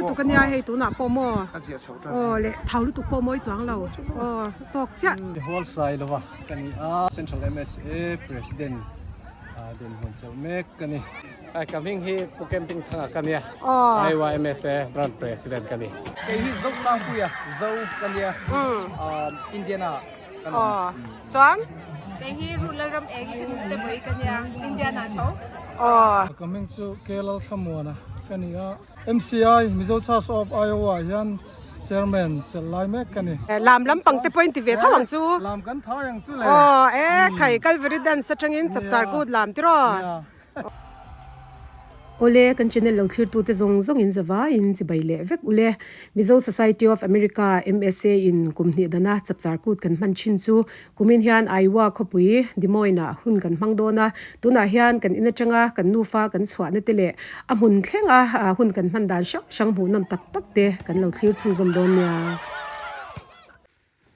lutuk ania hei tunah pawh maw aw leh thau lutuk pawh mawi chuang lo aw tawk chiah. Hual sai lova ka ni a, Central MSA President dinhmun chauh mek ka ni. Ka hming hi Pu Camping Thanga ka nia, Iowa MSA Branch President ka ni. Kei hi Zosangpuia Zo ka nia, Indiana ka ni. Chuan? Kei hi Ruh Lalram Eng ka ni te pawh hi ka nia, Indiana tho. Ka hming chu K Lalthlamuana ka ni a, MCI, Mizo Church of Iowa hian Chairman chelh lai mek ka ni. Lam lampang te pawh in ti ve tho ang chu. Lam kan thai ang chu le. Aw e khai Calvary Dance atangin Chapchar Kut lam tiraw. Nia. Awle kan channel lo thlir tute zawng zawng in zavaiin chibai leh vek ule. Mizo Society of America, MSA, in kum hnih dana Chapchar Kut kan hman thin chu Kumin hian Iowa khawpui Des Moines-ah hun kan hmang dawn a, tunah hian kan in atanga kan nufa kan chhuahna te leh a hmun thlenga hun kan hman dan hrang hrang hmuhnawm tak tak te kan lo thlir chhunzawm dawn nia.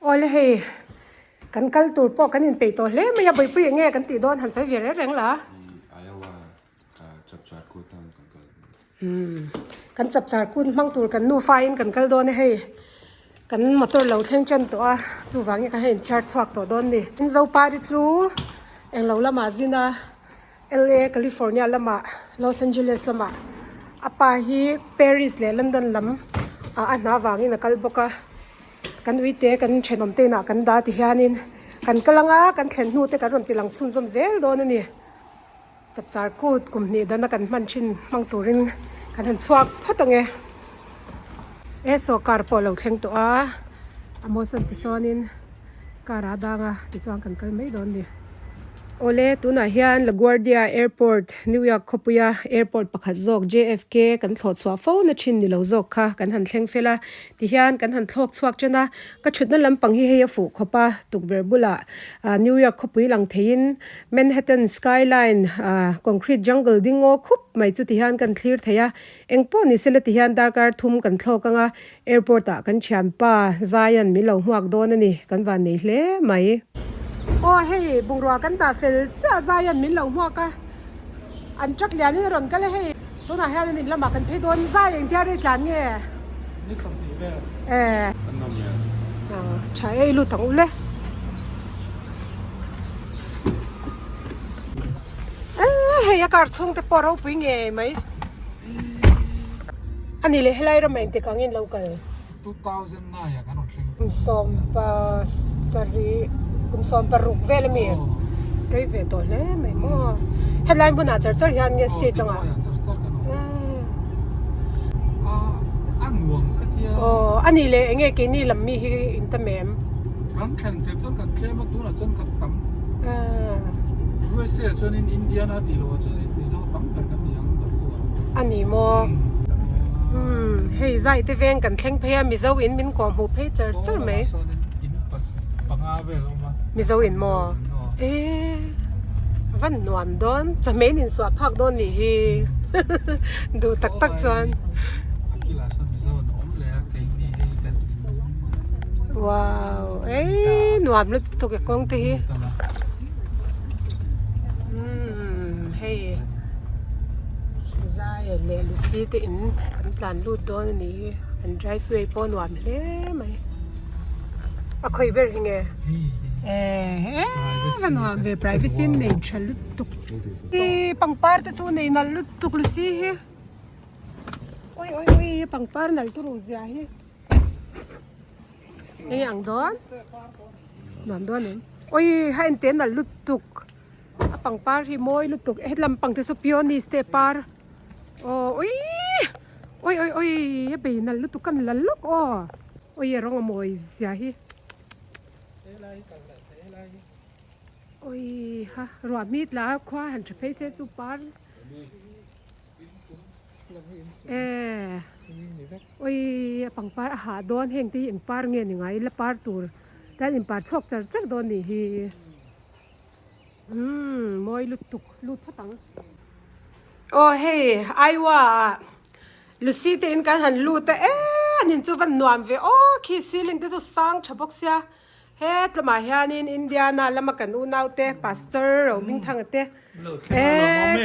Awle hei, kan kal tur pawh kan inpeih tawh hle mai a, Bawihpui eng nge kan tih dawn han sawi ve reng reng la. Iowa Chapchar Kut ang kan kal. Umm kan chapchar kut hmang tur kan nufa in kan kal dawn a hei kan motor lo thleng tan tawh a chuvangin ka hei inthiar chhuak tawh dawn ni. Zopari chu englo lamah zin a LA California lamah Los Angeles lamah a pa hi Paris leh London lam ah a hna vangin a kal bawk a kan uite kan thenawm te inah kan dah ti hianin kan kal anga kan thlen hnu te kan rawn ti lang chhunzawm zel dawn a ni. Chapchar kut kum hnih dana kan hman thin hmang turin kan han chhuak phawt ang e. E saw car pawh a lo thleng tawh a, Amos an ti sawnin car a dang a tichuan kan kal mai dawn ni. Awle tunah hian LaGuardia Airport, New York khawpuia airport pakhat zawk JFK kan thlawh chhuah fo na thin ni lo zawk kha kan han thleng fel a, tihian kan han thlawk chhuak tan a, ka thutna lampang hi hei a fuh khawp a, tukverh bulah New York khawpui lang theiin Manhattan skyline ah concrete jungle ding ngaw khup mai chu tihian kan thlir thei a, engpawh ni sela tihian darkar thum kan thlawk anga airport ah kan thianpa Zion min lo hmuak dawn a ni kan van nei hle mai. Aw hei bungrua kan dah fel chiah Zion min lo hmuak a, an truck lian in a rawn kal a hei tunah hian an in lamah kan phei dawn Zai engtia rei tlan nge? Ni 20 vel. E. Tha e i lut ang ule. Hei a car chhung te pawh ropui ngei mai. Ani leh helai ramah engtik angin lo kal? 2009 ah kan rawn thleng. Kum 17 kum 16 vel ami rei ve tawh hle mai maw. Helai hmunah char char hian nge state dangah? Aw char char kan awm. A nuam ka tia. Aw ani leh enge keini lam mi hi in tam em? Kan thlen tir chuan kan tlem a tunah chuan kan tam. USA ah chuanin Indiana tih loh ah chuanin Mizo tam ber kan ni ang tak chu a. A ni maw? Umm hei zai te veng kan thleng phei a Mizo in min kawh hmuh phei char char mai. In panga vel a awm a. Mizo in maw? Eee van nuam dawn chawhmeh in insuah phak dawn nih hi duh tak tak chuan. A kilah sawn Mizo an awm leh a keini hei kan in. Wow eii nuam lutuk e kawng te hi. Umm hei Zaia leh Lucy te in kan tlan lut dawn a nih hi an drive way pawh nuam hle mai a khawi ber hi nge eh va nuam ve privacy an nei tha lutuk ih pangpar te chu nei nalh lutuk Lucy hi ui ui ui pangpar nalh turu zia hi. Eng ang dawn? Nuam dawn em? Ui ha ente nalh lutuk a pangpar hi mawi lutuk helam pang te saw peonies te par aw ui ui ui ui a bei nalh lutuk ka nalh lawk aw ui a rawng a mawi zia hi ui ha ruah hmit la khua han tha phei se chu par. Eee ui a pangpar a hah dawn heng te hi eng par nge ni ngai la par tur tian in par chhuak char char dawn nih hi umm mawi lutuk lut phawt ang. Aw hei Iowa ah Lucy te in kan han lut a eee an in chu van nuam ve aw khi ceiling te chu sang tha bawk sia. Het lamah hianin Indiana lama kan unaute Pastor Rohmingthanga te e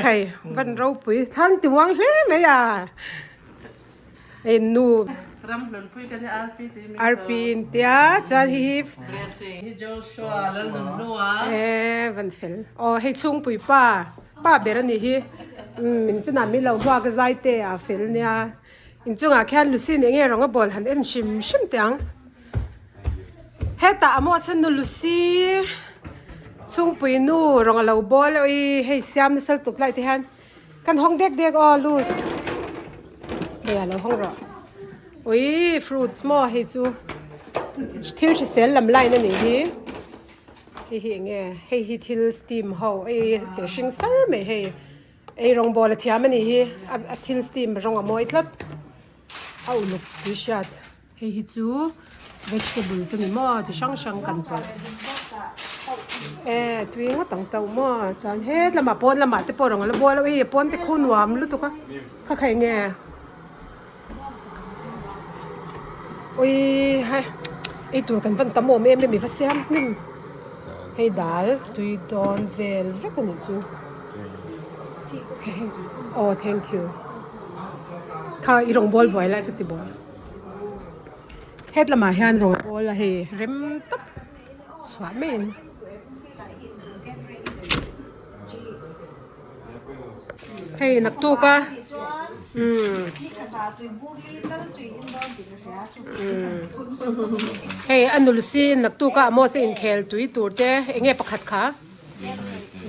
khai van ropui thlan ti muang hle mai a. Hei nu. Ramhlunpui ka nia RP tih min ko. RP in tia chuan hi hi. Blessing hi Joshua Lalnunhlua. E van fel. Aw hei chhungpui pa pa ber a nih hi. Umm in chunah min lo hmuak a zai te a fel nia. Inchungah khian Lucy nih nge rawng a ball han en hrim hrim teh ang. Hetah a maw sen nu Lucy chhungpui nu rawng a lo bawl a ui hei siam nasa lutuk lai te hian kan hawng dek dek aw Luz hei a lo hawng rawh ui fruits maw hei chu thil hrisel lam line a nih hi hei hi eng nge hei hi thil steam ho ei teh hring sar mai hei ei rawng bawl a thiam a nih hi a thil steam rawng a mawi tlat a uluk tih hriat. Hei hi chu vegetables a ni maw chi hrang hrang kan pawlh e tui ngawt ang tauh maw chuan het lamah pawn lamah te pawh rawn la bual a ui pawn te khu nuam lutuk a kha kha eng nge ui hai ei tur kan van tam awm em em i va siam hnim hei dal tui dawn vel vek a nih chu aw thank you kha i rawn bual buai lai ka ti buai. Het lamah hian rawn bawl a hei rem tawp chhuah maiin hei naktuk a umm hei a nulsi naktuk a amos a inkhel tui tur te eng nge pakhat kha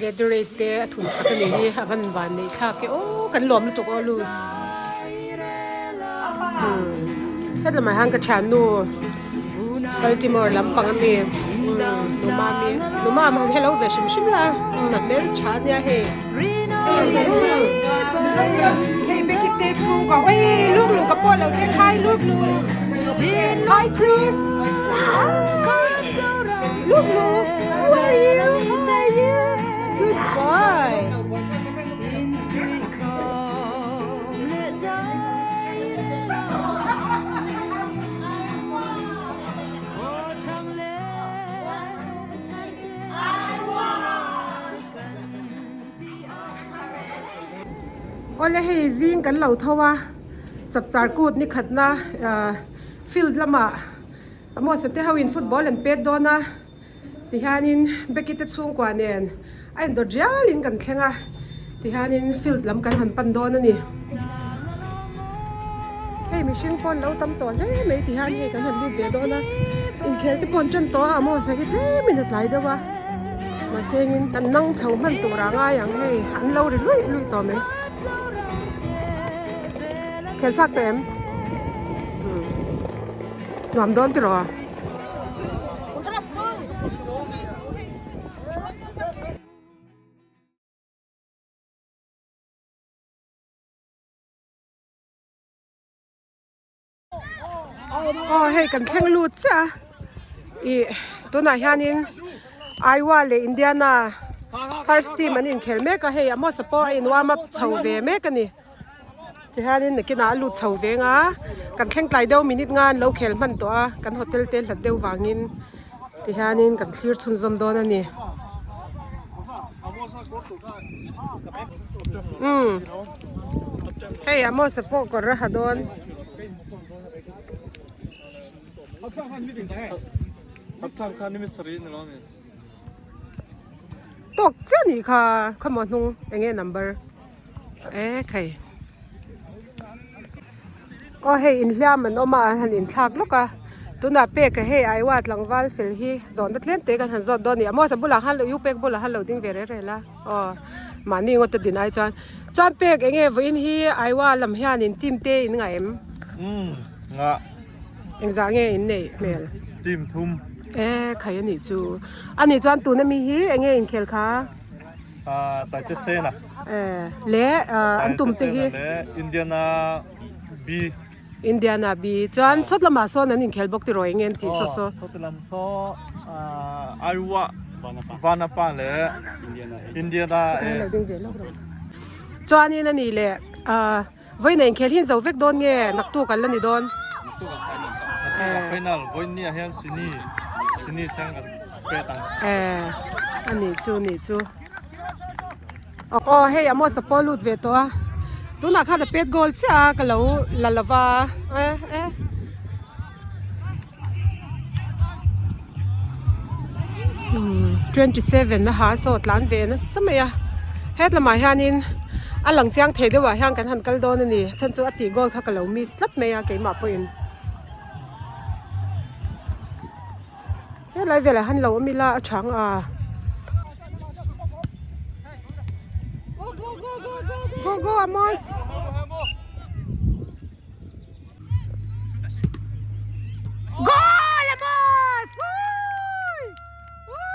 Gatorade te a thun sak a ni hi a van van neih thlak e aw kan lawm lutuk aw luz hetlai ah hian ka thiannu Baltimore lampang ami nu mami nu mama han hello ve hrim hrim la a hmeltha ania hei hei Becky te chhungkua oi luk luk a pawh lo thleng hi luk luk hi Chris Look, look. How are you? How are you? Good boy. Awle hei zing kan lo tho a chapchar kut ni khatna field lamah Amos te ho in football an pet dawn a tihianin Becky te chhungkua nen a indawt rial in kan thleng a tihianin field lam kan han pan dawn a ni. Hei mihring pawh an lo tam tawh hle mai tihian hei kan han lut ve dawn a inkhel te pawh an tan tawh a Amos hi tlem in a tlai deuh a mahse engin kan nang chho hman tur ah ngai ang hei an lo ri luih luih tawh mai. Khel chak tawh em? Nuam dawn tiraw? Aw hei kan thleng lut chiah a ih tunah hianin Iowa leh Indiana first team an inkhel mek a hei Amos-a pawh a in warm up chho ve mek a ni. Tihianin nakinah a lut chho veng a, kan thleng tlai deuh minute nga an lo khel hman tawh a, kan hotel te hlat deuh vangin tihianin kan thlir chhunzawm dawn a ni. Umm hei Amos-a pawh kawr a ha dawn. Tawk chiah a nih kha khawmaw hnung eng nge number. E khai aw hei inhliam an awm a an han inthlak lawk a tunah pek a hei Iowa tlangval fel hi zawhna tlem te kan han zawt dawn a ni a maw bulah khan U pek bulah khan lo ding ve reh reh la aw mahni ngawt a din ai chuan chuan pek eng nge vawiin hi Iowa lam hianin team te in ngah em umm ngah engzah nge in neih hmel team thum e khai a nih chu a nih chuan tuna mi hi eng nge inkhel kha. Taite Sena. Le an tum te hi. Indiana B. Indiana B. Chuan sawt lamah sawn an inkhel bawk tiraw eng nge an tih saw saw. Sawt lam saw Iowa Vanapa le Indiana A. Chuanin a nih leh vawiin a inkhel hi an zo vek dawn nge naktuk an la ni dawn? Naktuk an final chauh. Naktuk a final vawiin ni ah hian Sini Sini thleng an pet ang. Eh a nih chu nih chu. Aw hei Amos a pawh lut ve tawh a. Tunah khan a pet goal chiah a ka lo la lo va e e. 27 a ha saw tlan ve nasa mai a hetlamah hianin a lang chiang thei deuhah hian kan han kal dawn a ni chhan chu a tih goal kha ka lo miss tlat mai a keimah pawhin helai velah hian lo awm ila a chhang a go go Amos. Goal Amos! Ui! Ui!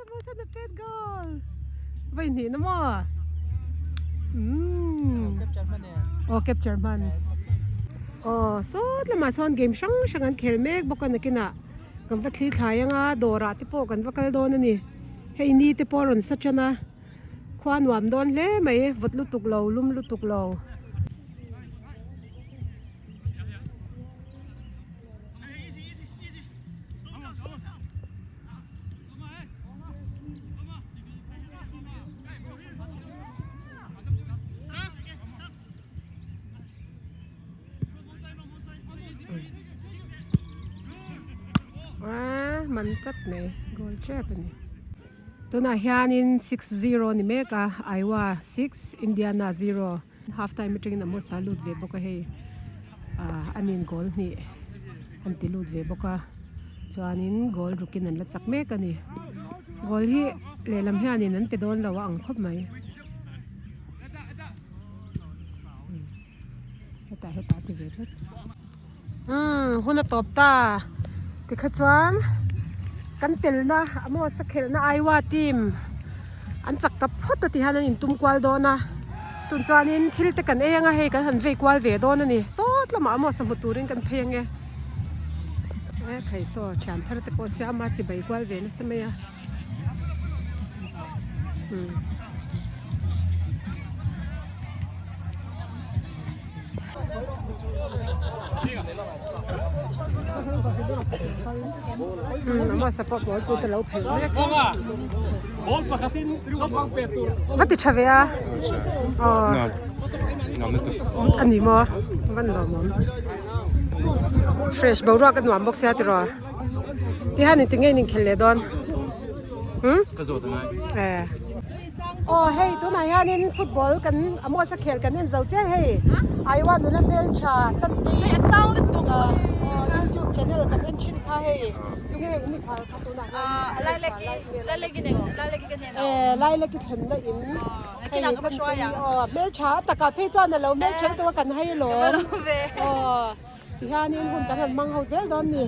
Amos an a pet goal. Vai hnih na maw? Mm. Oh, capture man. Oh, sawt lamah sawn game hrang hrang an khel mek bawk a nakinah kan va thli thlai anga dawrah te pawh kan va kal dawn a ni. Hei ni te pawh a rawn sa tan a. Khua nuam dawn hle mai vawt lutuk lo lum lutuk lo. Man tlat mai goal tep a ni. Tunah hianin 6-0 ni mek a, Iowa 6, Indiana 0. Half time atangin Amos a lut ve bawk a hei ah an in goal hnih an ti lut ve bawk a chuanin goal rukin an la chak mek a ni. Goal hi lehlam hianin an pe dawn lo a ang khawp mai. Hetah hetah a ti ve tlat. Umm hun a tawp ta tikha chuan kan telna Amos a khelhna Iowa team an chak ta phawt a ti hian an intum kual dawn a tun chuanin thil te kan ei anga hei kan han vei kual ve dawn a ni sawt lamah Amos a hmu turin kan phei ange e khai saw thian thar te pawh siam a chibai kual ve nasa mai a. Va ti tha ve a a ni maw van lawmawm fresh boruak a nuam bawk sia tiraw. Tihian in tinge in inkhelh leh dawn hmm eh aw hei tunah hianin football kan Amos a khel kan en zo chiah hei Iowa nula hmeltha Tlante youtube channel kan en thin kha hei tunge mi phal kha tunah hian eh Lailaki thlenna in hei Tlante aw hmeltha a takah phei chuan alo hmeltha lutuk a kan hai alawm aw. Tihianin hun kan rawn hmang ho zel dawn ni.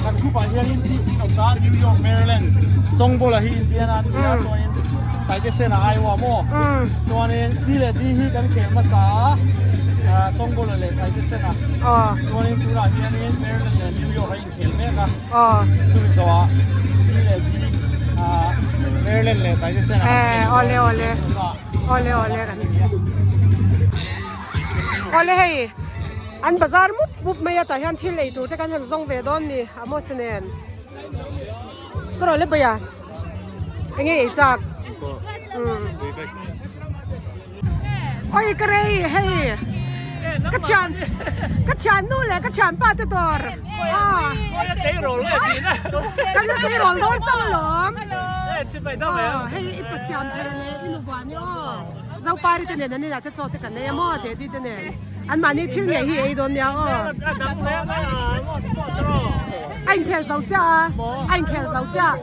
Kan group ah hianin team hi kan ta New York, Maryland, Chawngbola hi Indiana a ni a, chuanin Taitesen ah Iowa maw? Chuanin C leh D hi kan khel hmasa a, Chawngbola leh Taitesen ah. Chuanin tunah hianin Maryland leh New York a inkhel mek a, chumi zawhah D leh D Maryland leh Taitesen ah kan khel leh dawn a. Awle awle Awle hei an bazar mup mup mai a tah hian thil ei tur te kan han zawng ve dawn ni Amos nen ka rawh le bawih a enge ei chak oi ka rei hei ka thian ka thian nu leh ka thian pa te dawr kan la tleirawl dawn chauh alawm hei i pasiam thar leh i nuvuani aw. Zopari te nen an inah te chaw te kan ei a maw Daddy te nen an mahni thil ngei hi ei dawn nia aw. A inkhel zo chiah a, a inkhel zo chiah.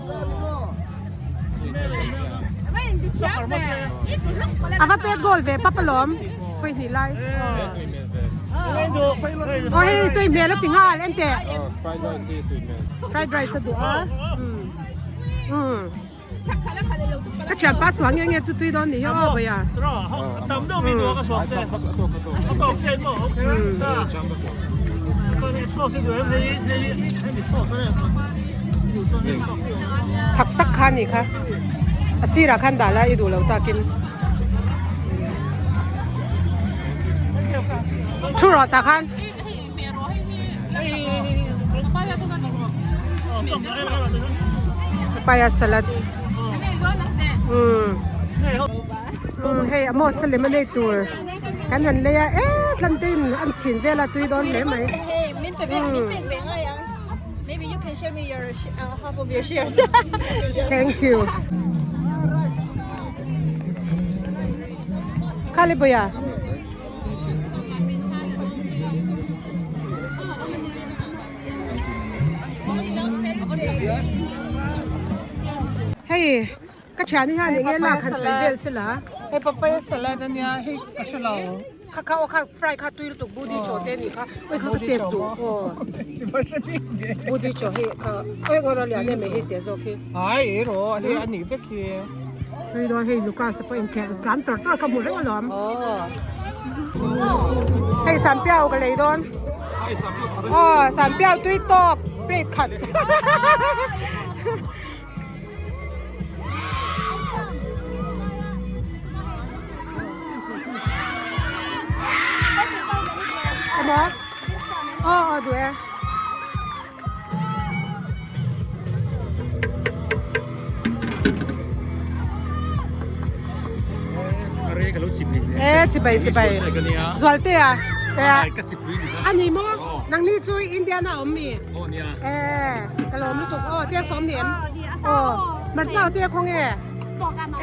A va pet goal ve pap alawm vawi hnih lai. Aw hei tui hmel a ti nghal enteh. Fried rice a duh a. Ka thianpa suah nge nge chu tui dawn nih hi aw bawih a. Thak sak kha nih kha a sirah khan dah la i duh lo takin. Thu rawh tah khan. Papaya salad. Umm hei Amos a lem a nei tur kan han lei a e tlante in an chhin vel a tui dawn hle mai. Thank you. Khale boya. Hei ka thian hian enge lak han sawi vel sela. Hei papaya salad ania hei ka hre lo. Kha kha aw kha fry kha tui lutuk budi chaw te anih kha oi kha ka taste duh aw budi chaw hi kha oi ngaw lian em mai hei teh zawk hi. Ai ei rawh hei anih vek hi. Tui dawn hei Lucas a pawh inkhel tlan tawr tawr ka hmu reng alawm. Hei Sanpiau ka lei dawn. Aw Sanpiau tui tawk plate khat. Emaw? Aw aw duh e. E chibai chibai zualte a a ni maw nangni chu Indiana awm mi e ka lawm lutuk aw chiang sawm ni em aw hmarcha te khaw nge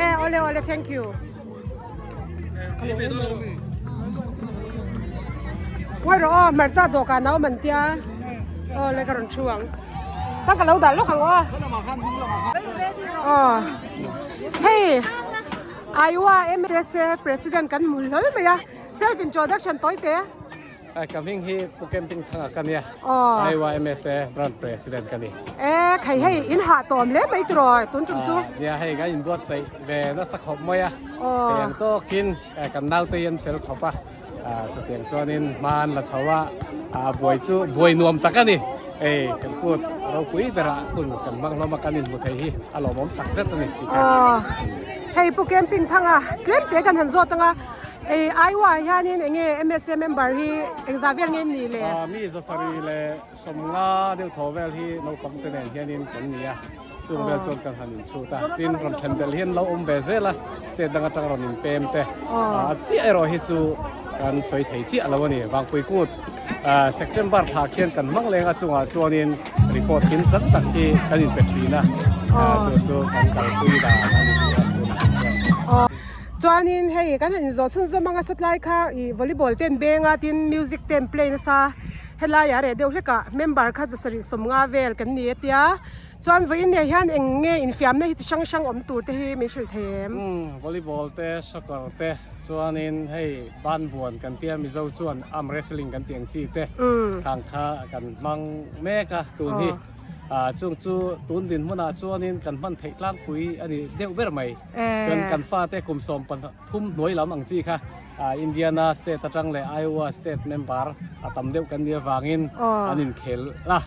e awle awle thank you. Ngawi rawh aw hmarcha dawhkan a awm an tia aw le ka rawn thu ang tang ka lo dah lawk ang aw aw hei Iowa MSA president kan hmu hlawl mai a self introduction tawi te. Ka hming hi Pu Camping Thanga ka nia, IYMSA Branch President ka ni. E khai hei in hah tawm hle mai tiraw tun tum chu? Nia hei kan inbuatsaih ve nasa khawp mai a, hei ang tawkin kan naute hi an fel khawp a, chutiang chuanin hma an la chho a, buai chu buai nuam tak a ni. Hei kan kut ropui berah hun kan hmang hlawm a, kan inhmu thei hi a lawmawm tak zet a ni tih kha. Hei Pu Camping Thanga tlem te kan han zawt ang a. Ei Iowa ah hianin eng nge MSA member hi engzah vel nge ni le? Mi zasarih leh sawmnga deuh thaw vel hi naupang te nen hianin kan ni a, chung vel chuan kan han inchhut a, tin rawn then belh hian lo awm ve zel a, state dang atang rawn inpem te a chiah erawh hi chu kan sawi thei chiah lo a ni. Vangpui kut September thla khian kan hmang leng a chungah chuanin report kim chak tak hi kan inpe thin a, chu chu kan kalpui dan a ni tih a tunah chuan. Chuanin hei kan han inzawh chhunzawm anga sawtlai kha ih volleyball te an beng a tin music te an play nasa helai ah reh deuh hlek ah member kha zasarih sawmnga vel kan ni a tia chuan vawiin nei hian eng nge infiamna hi chi hrang hrang awm tur te hi min hrilh thei em? Umm volleyball te soccer te chuanin hei banbuan kan tia Mizo chuan arm wrestling kan tih ang chi te khang kha kan hmang mek a tun hi chung chu tun dinhmunah chuanin kan hman theih tlangpui a ni deuh ber mai. Chuan kan fate kum sawm pathum hnuai lam ang chi kha Indiana state atang leh Iowa state member a tam deuh kan nih avangin an inkhel a,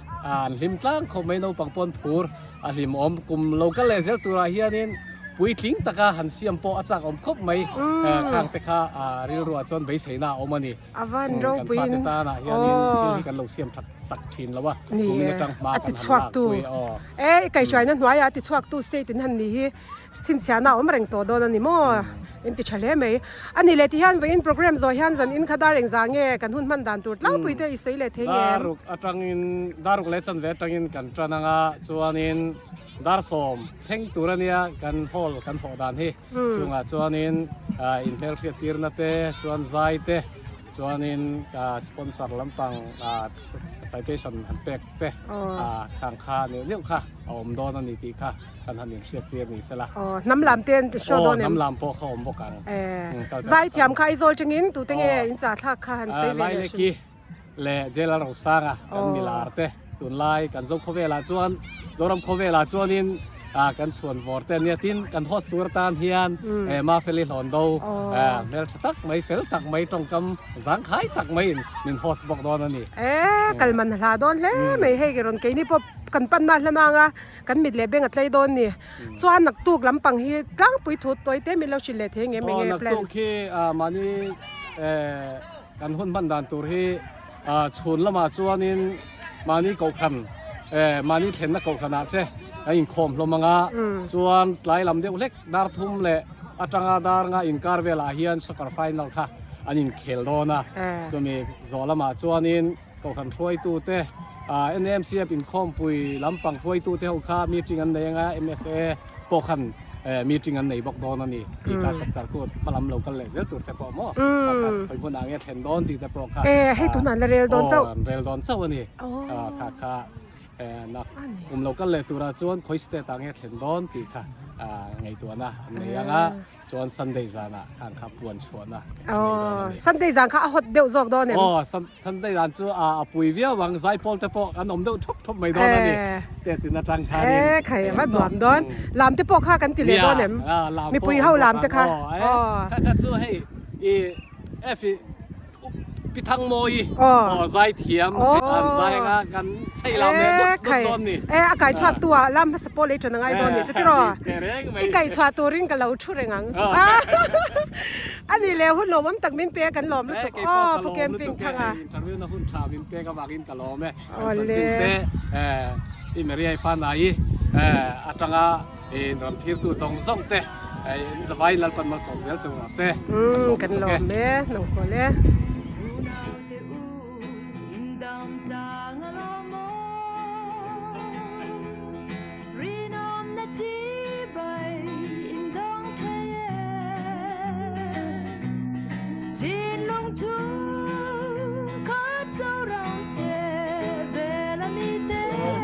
an hlim tlang khawp mai naupang pawn phur a hlim awm. Kum lo kal leh zel turah hianin puitling taka han siam pawh a chak awm khawp mai. Khang te kha rilruah chuan beiseina a awm a ni. A van ropui in kan fate tanah hianin thil hi kan lo siam that sak thin lo a, kumin atang hma kan han lak pui aw. E i kaihhruaina hnuaiah a tichhuaktu state in han nih hi. Chhinchhiahna a awm reng tawh dawn a ni maw? In ti tha hle mai. A nih leh ti hian vawiin program zawh hian zan in kha dar engzah nge kan hun hman dan tur tlangpui te i sawi leh thei nge em? Daruk atangin daruk leh chanve atangin kan tan anga chuanin dar sawm thleng tur a nia kan hall kan hawh dan hi chungah chuanin inhmelhriat tirna te chuan zai te chuanin sponsor lampang citation han pek te khang kha neuh neuh kha a awm dawn a ni tih kha Kan han inhriat tir ni sela. Aw, hnam lam te an show dawn em? Aw, hnam lam pawh kha awm bawk ang. Eh, zai thiam kha Aizawl tangin tute nge in chah thlak kha han sawi ve leh hrim. Laileki leh Jail Rosanga kan milar te tunlai kan Zo khawvelah chuan Zoram khawvelah chuanin kan chhuan vawr te ania tin kan host tur atan hian Mafeli Hlawndo hmeltha tak mai fel tak mai tawngkam zangkhai tak maiin min host bawk dawn a ni. Eh, kal man hla dawn hle mai hei rawn keini pawh kan panna hla nanga Kan mit leh beng a tlei dawn ni. Chuan naktuk lampang hi tlangpui thu tawi te min lo hrilh leh thei ngem enge plan? Aw naktuk hi mahni kan hun hman dan tur hi chhun lamah chuanin mahni kohhran mahni thlenna kohhranah che kan inkhawm hlawm ang a, chuan tlai lam deuh hlek dar thum leh. atanga dar nga inkar velah hian soccer final kha an inkhel dawn a, chumi zawh lamah chuanin Kohhran hruaitute NAMCF inkhawmpui lampang hruaitute ho kha meeting an nei anga MSA pawh khan meeting an nei bawk dawn a ni tih kha chapchar kut hmalam lo kal leh zel tur te pawh maw kha kha khawi hmunah nge thlen dawn tih te pawh kha Eh hei tunah an la rel dawn chauh. Aw an rel dawn chauh a ni. Kha kha nak kum lo kal leh turah chuan khawi state ah nge thlen dawn tih kha ngaihtuahna an nei anga. Chuan Sunday zanah khan kha puan chhuahna a nei dawn a ni. Sunday zan kha a hot deuh zawk dawn em? Aw, Sunday zan chu a pui viau ang, zaipawl te pawh an awm deuh thup thup mai dawn a ni. State in atang khanin. E khai a va nuam dawn. Lam te pawh kha kan ti leh dawn em? Mipui ho lam te kha. Aw, kha kha chu hei i F i Pi Thangmawi aw zaithiam an zai anga kan chei lam leh dawt dawt dawn ni. E a kai chhuak tu ah lam hmasa pawh lei ṭan a ngai dawn ni chu tiraw? I kai chhuah turin ka lo thu reng ang. A ni leh hun lawmawm tak min pe a kan lawm lutuk aw Pu Camping Thanga. Interview na hun tha min pek avangin ka lawm e. Kan chanchin te i Maria i Fanai atanga In ram thirtu zawng zawng te in zavai Lalpan malsawm zel cheu rawh se. Umm kan lawm e nang kual e.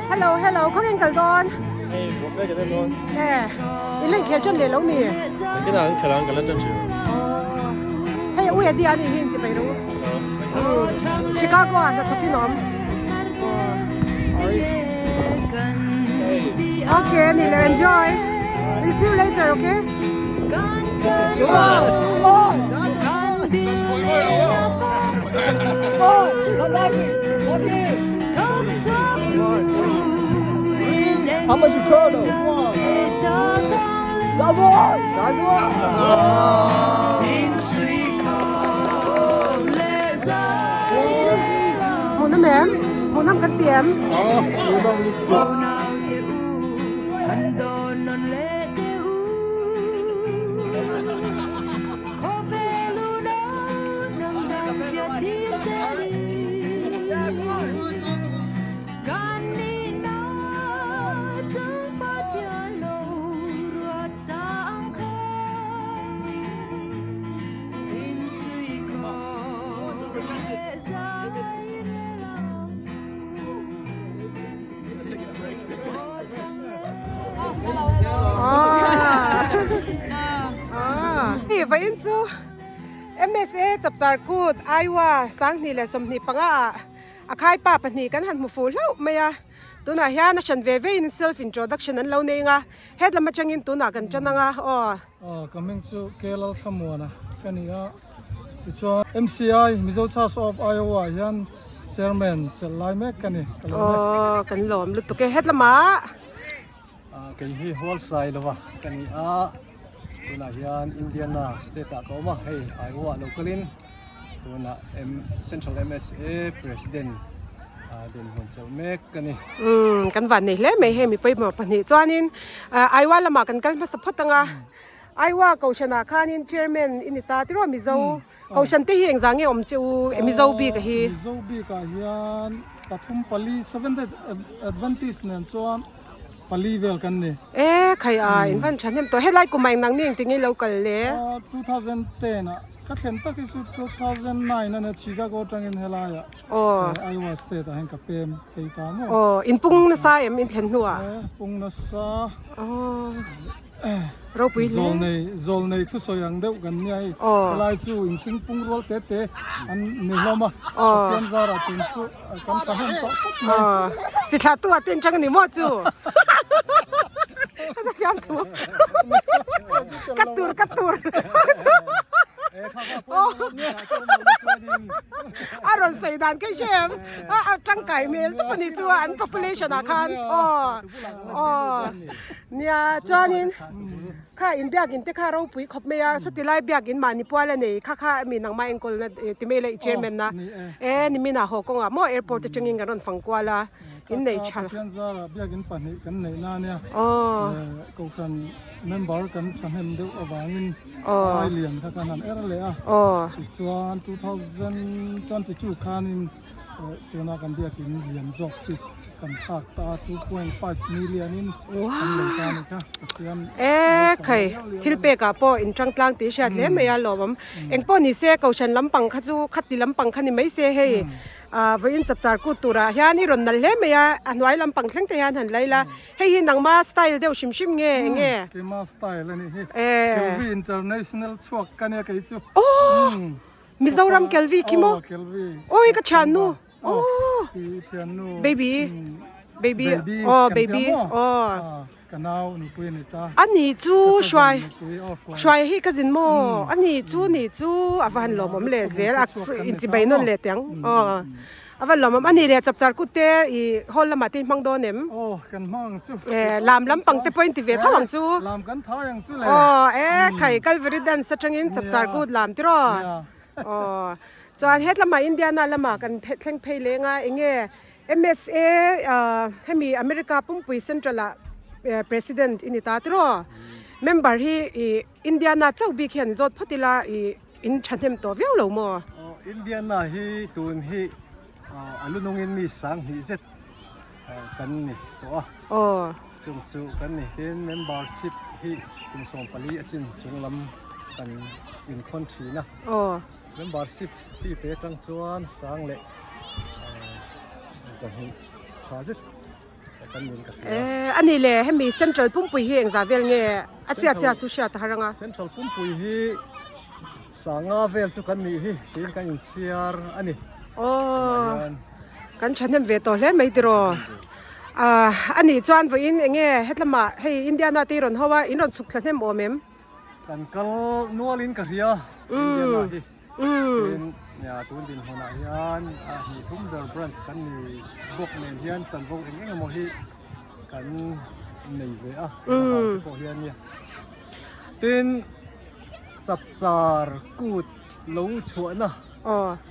Hello hello khawngin kal dawn. Hei buak vek kan en dawn. E in la inkhel tan leh lo mi? Engtin ah an khelh ang kan la tan thin. Aww hei ui a dia anih hi inchi pai ru. Chicago ah hnathawk in awm. Okay ani le enjoy. We'll see you later okay? How much you curl though? Hmuh nam em? Hmuh nam kan ti em? Hei vawiin chu MSA Chapchar Kut Iowa 2025 ah a khaipa pahnih kan han hmu fuh hlauh mai a. Tunah hian a hran ve ve in self introduction an lo nei anga het lam atangin tunah kan tan anga aw. Aw ka hming chu K Lalthlamuana ka ni a tichuan MCI Mizo Church of Iowa ah hian chairman chelh lai mek ka ni ka lawm e. Aw kan lawm lutuk e het lamah. Kei hi Hual Sailova ka ni a tunah hian Indiana state ah ka awm a hei Iowa ah lo kalin Tunah Central MSA President dinhmun chauh mek ka ni. Umm kan van nei hle mai hei mi pawimawh pahnih chuanin Aiwa lamah kan kal hmasa phawt ang a Aiwa Kohhranah khanin Chairman i ni ta tiraw Mizo Kohhran te hi engzah nge awm che u Mizo bik a hi. Mizo bikah hian pathum pali Seventh Day Adventist nen chuan pali vel kan ni. E khai a in van tha hnem tawh helai kum ah engdang ni engtin nge lo kal le? 2010 ah ka thlen tak hi chu 2009 a nia Chicago atangin helai ah Iowa state ah hian ka pem phei ta maw. Aw in pung nasa em in thlen hnu ah? E pung nasa. Aw ropui hle. Zawlnei zawlnei thusawi ang deuh kan nia hei helai chu inhring pung rual te te an ni hlawm a Pathian zarah tun chu Kan tha hnem tawh khawp mai. Chi thlah tu ah ten chang ni maw chu. Ka fiam thu. Ka tur ka tur. A rawn sawi dan kei hre em. A tangkai hmel tawp a ni chu an population ah khan. Aw aw nia chuanin. Kha in biakin te kha ropui khawp mai a, sawti lai biakin mahni pual a nei kha kha mi nangmah enkawlna ti mai la i chairman na e nimin ah haw kawngah maw airport atangin kan rawn fang kual a. In nei tha. Pathian zara biakin pahnih kan neih na ania. Kohhran member kan thahnem deuh avangin ai lian kha kan han er leh a. Tichuan 2022 khanin tuna kan biakin lian zawk hi kan thlak ta a, 2.5 million in kan lei ta a ni kha. Pathian E khai thil pekah pawh in tangtlang tih hriat hle mai a lawmawm. Engpawh ni se kohhran lampang kha chu khati lampang kha ni mai se hei. Ah vawiin chapchar kut turah hian i rawn nalh hle mai a, a hnuai lampang thleng te hian han lai la, hei hi nangma style deuh hrim hrim nge eng nge? Keima style a nih hi, Kelvi International chhuak ka nia kei chu. Aww Mizoram Kelvi khi maw? Aw Kelvi. Awi ka thiannu aww. I thiannu. Baby baby aw baby aw. Ka nau nupui a ni ta. A ni chu hruai hruai hi ka zin maw? A ni chu ni chu a va han lawmawm leh zel a inchibei nawn leh teh ang aw a va han lawmawm a ni leh chapchar kut te i hall lamah te i hmang dawn em? Aw kan hmang ang chu. E lam lampang te pawh in ti ve tho ang chu. Lam kan thai ang chu le. Aw e khai Calvary dance atangin chapchar kut lam tiraw? Aw chuan hetlama Indiana lamah kan thleng phei leng a eng nge MSA hemi America pumpui Central ah President i ni ta tiraw? Member hi i Indiana chauh bik hian zawt phawt ila i in thahnem tawh viau lo maw? Indiana hi tun hi a lunungin mi 2000 zet kan ni tawh a. Aw. Chung chu kan ni. Tin membership hi kum 14 a chin chung lam kan inkhawn thin a. Aw. Membership fee pe atang chuan sang leh 200 tha zet kan nin ka hria. Eh ani le hemi central pumpui hi engzah vel nge a chia chia chu hriat a har anga. Central pumpui hi sanga vel chu kan nih hi tiin kan inchhiar a ni. Aw kan thahnem ve tawh hle mai tiraw. Ah ani chuan vawiin enge hetlama hei Indiana te i rawn ho a in rawn chhuk thla hnem awm em? Kan kal nualin ka hria Indiana hi tin tun dinhmunah hian a hnih thum ber branch kan ni bawk nen hian chanvo eng eng emaw hi kan nei ve a te pawh hian nia tin chapchar kut lo chhuahna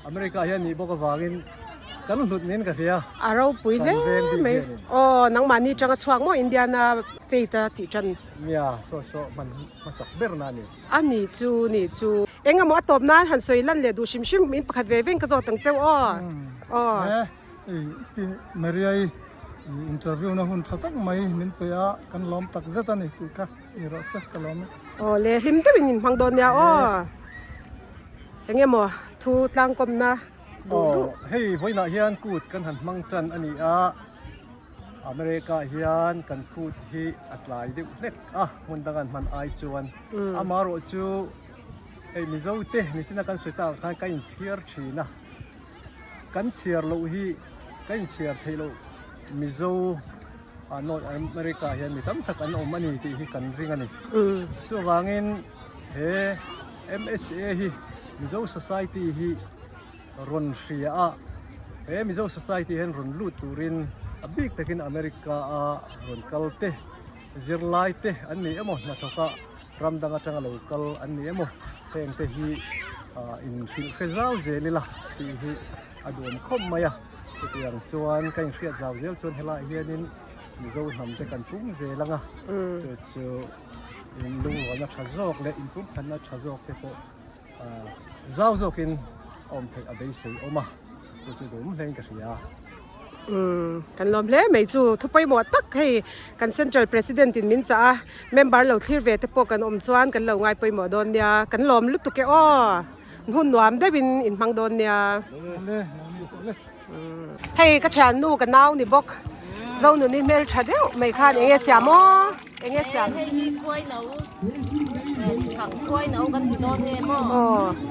America hian nih bawk avangin kan hlut niin ka hria. A ropui hle mai. Aw nangmahni tanga chhuak maw Indiana state a tih tan. Nia saw saw hman hmasak ber na a ni. A ni chu ni chu. Eng emaw a tawp nan han sawi lan leh duh hrim hrim in pakhat ve veng ka zawt ang cheu aw. Aw. He i Maria-i interview na hun tha tak mai min pe a kan lawm tak zet a ni tih kha i rawh se ka lawm e. Aw le hlim deuhin in hmang dawn nia aw. Eng emaw thu tlangkawmna duh duh. Aw hei vawiinah hian kut kan han hmang tan a ni a. America hian kan kut hi a tlai deuh hlek a, hmun dang an hman ai chuan amaherawh chu hei Mizo te nichina kan sawi tak ang khan ka inchhiar thin a, kan chhiar loh hi ka inchhiar theih loh Mizo ah North America hian mi tam tak an awm a ni tih hi kan ring a ni. Chuvangin he MSA hi Mizo Society hi rawn hria a, he Mizo Society hian rawn lut turin a bik takin America a rawn kal te, zirlai te an ni emaw, hnathawka ram dang atanga lo kal an ni emaw, heng te hi inhrilh hre zau zel ila tih hi a duhawm khawp mai a. Chutiang chuan ka inhriat zau zel chuan helaiah hianin Mizo hnam te kan pung zel ang a, chu chu inlungrualna tha zawk leh inpumkhatna tha zawk te pawh Zau zawkin a awm theih a beisei awm a, chu chu duhawm hlein ka hria. Umm kan lawm hle mai chu thu pawimawh tak hei kan Central President in min chah a, member lo thlir ve te pawh kan awm chuan kan lo ngai pawimawh dawn nia, kan lawm lutuk e aw, hun nuam deuhin in hmang dawn nia. Hei ka thiannu ka nau ni bawk, Zonuni hmeltha deuh mai khan eng nge siam aw? Eng nge siam? Hei hi khuai no chhang khuai no kan ti dawn nge maw?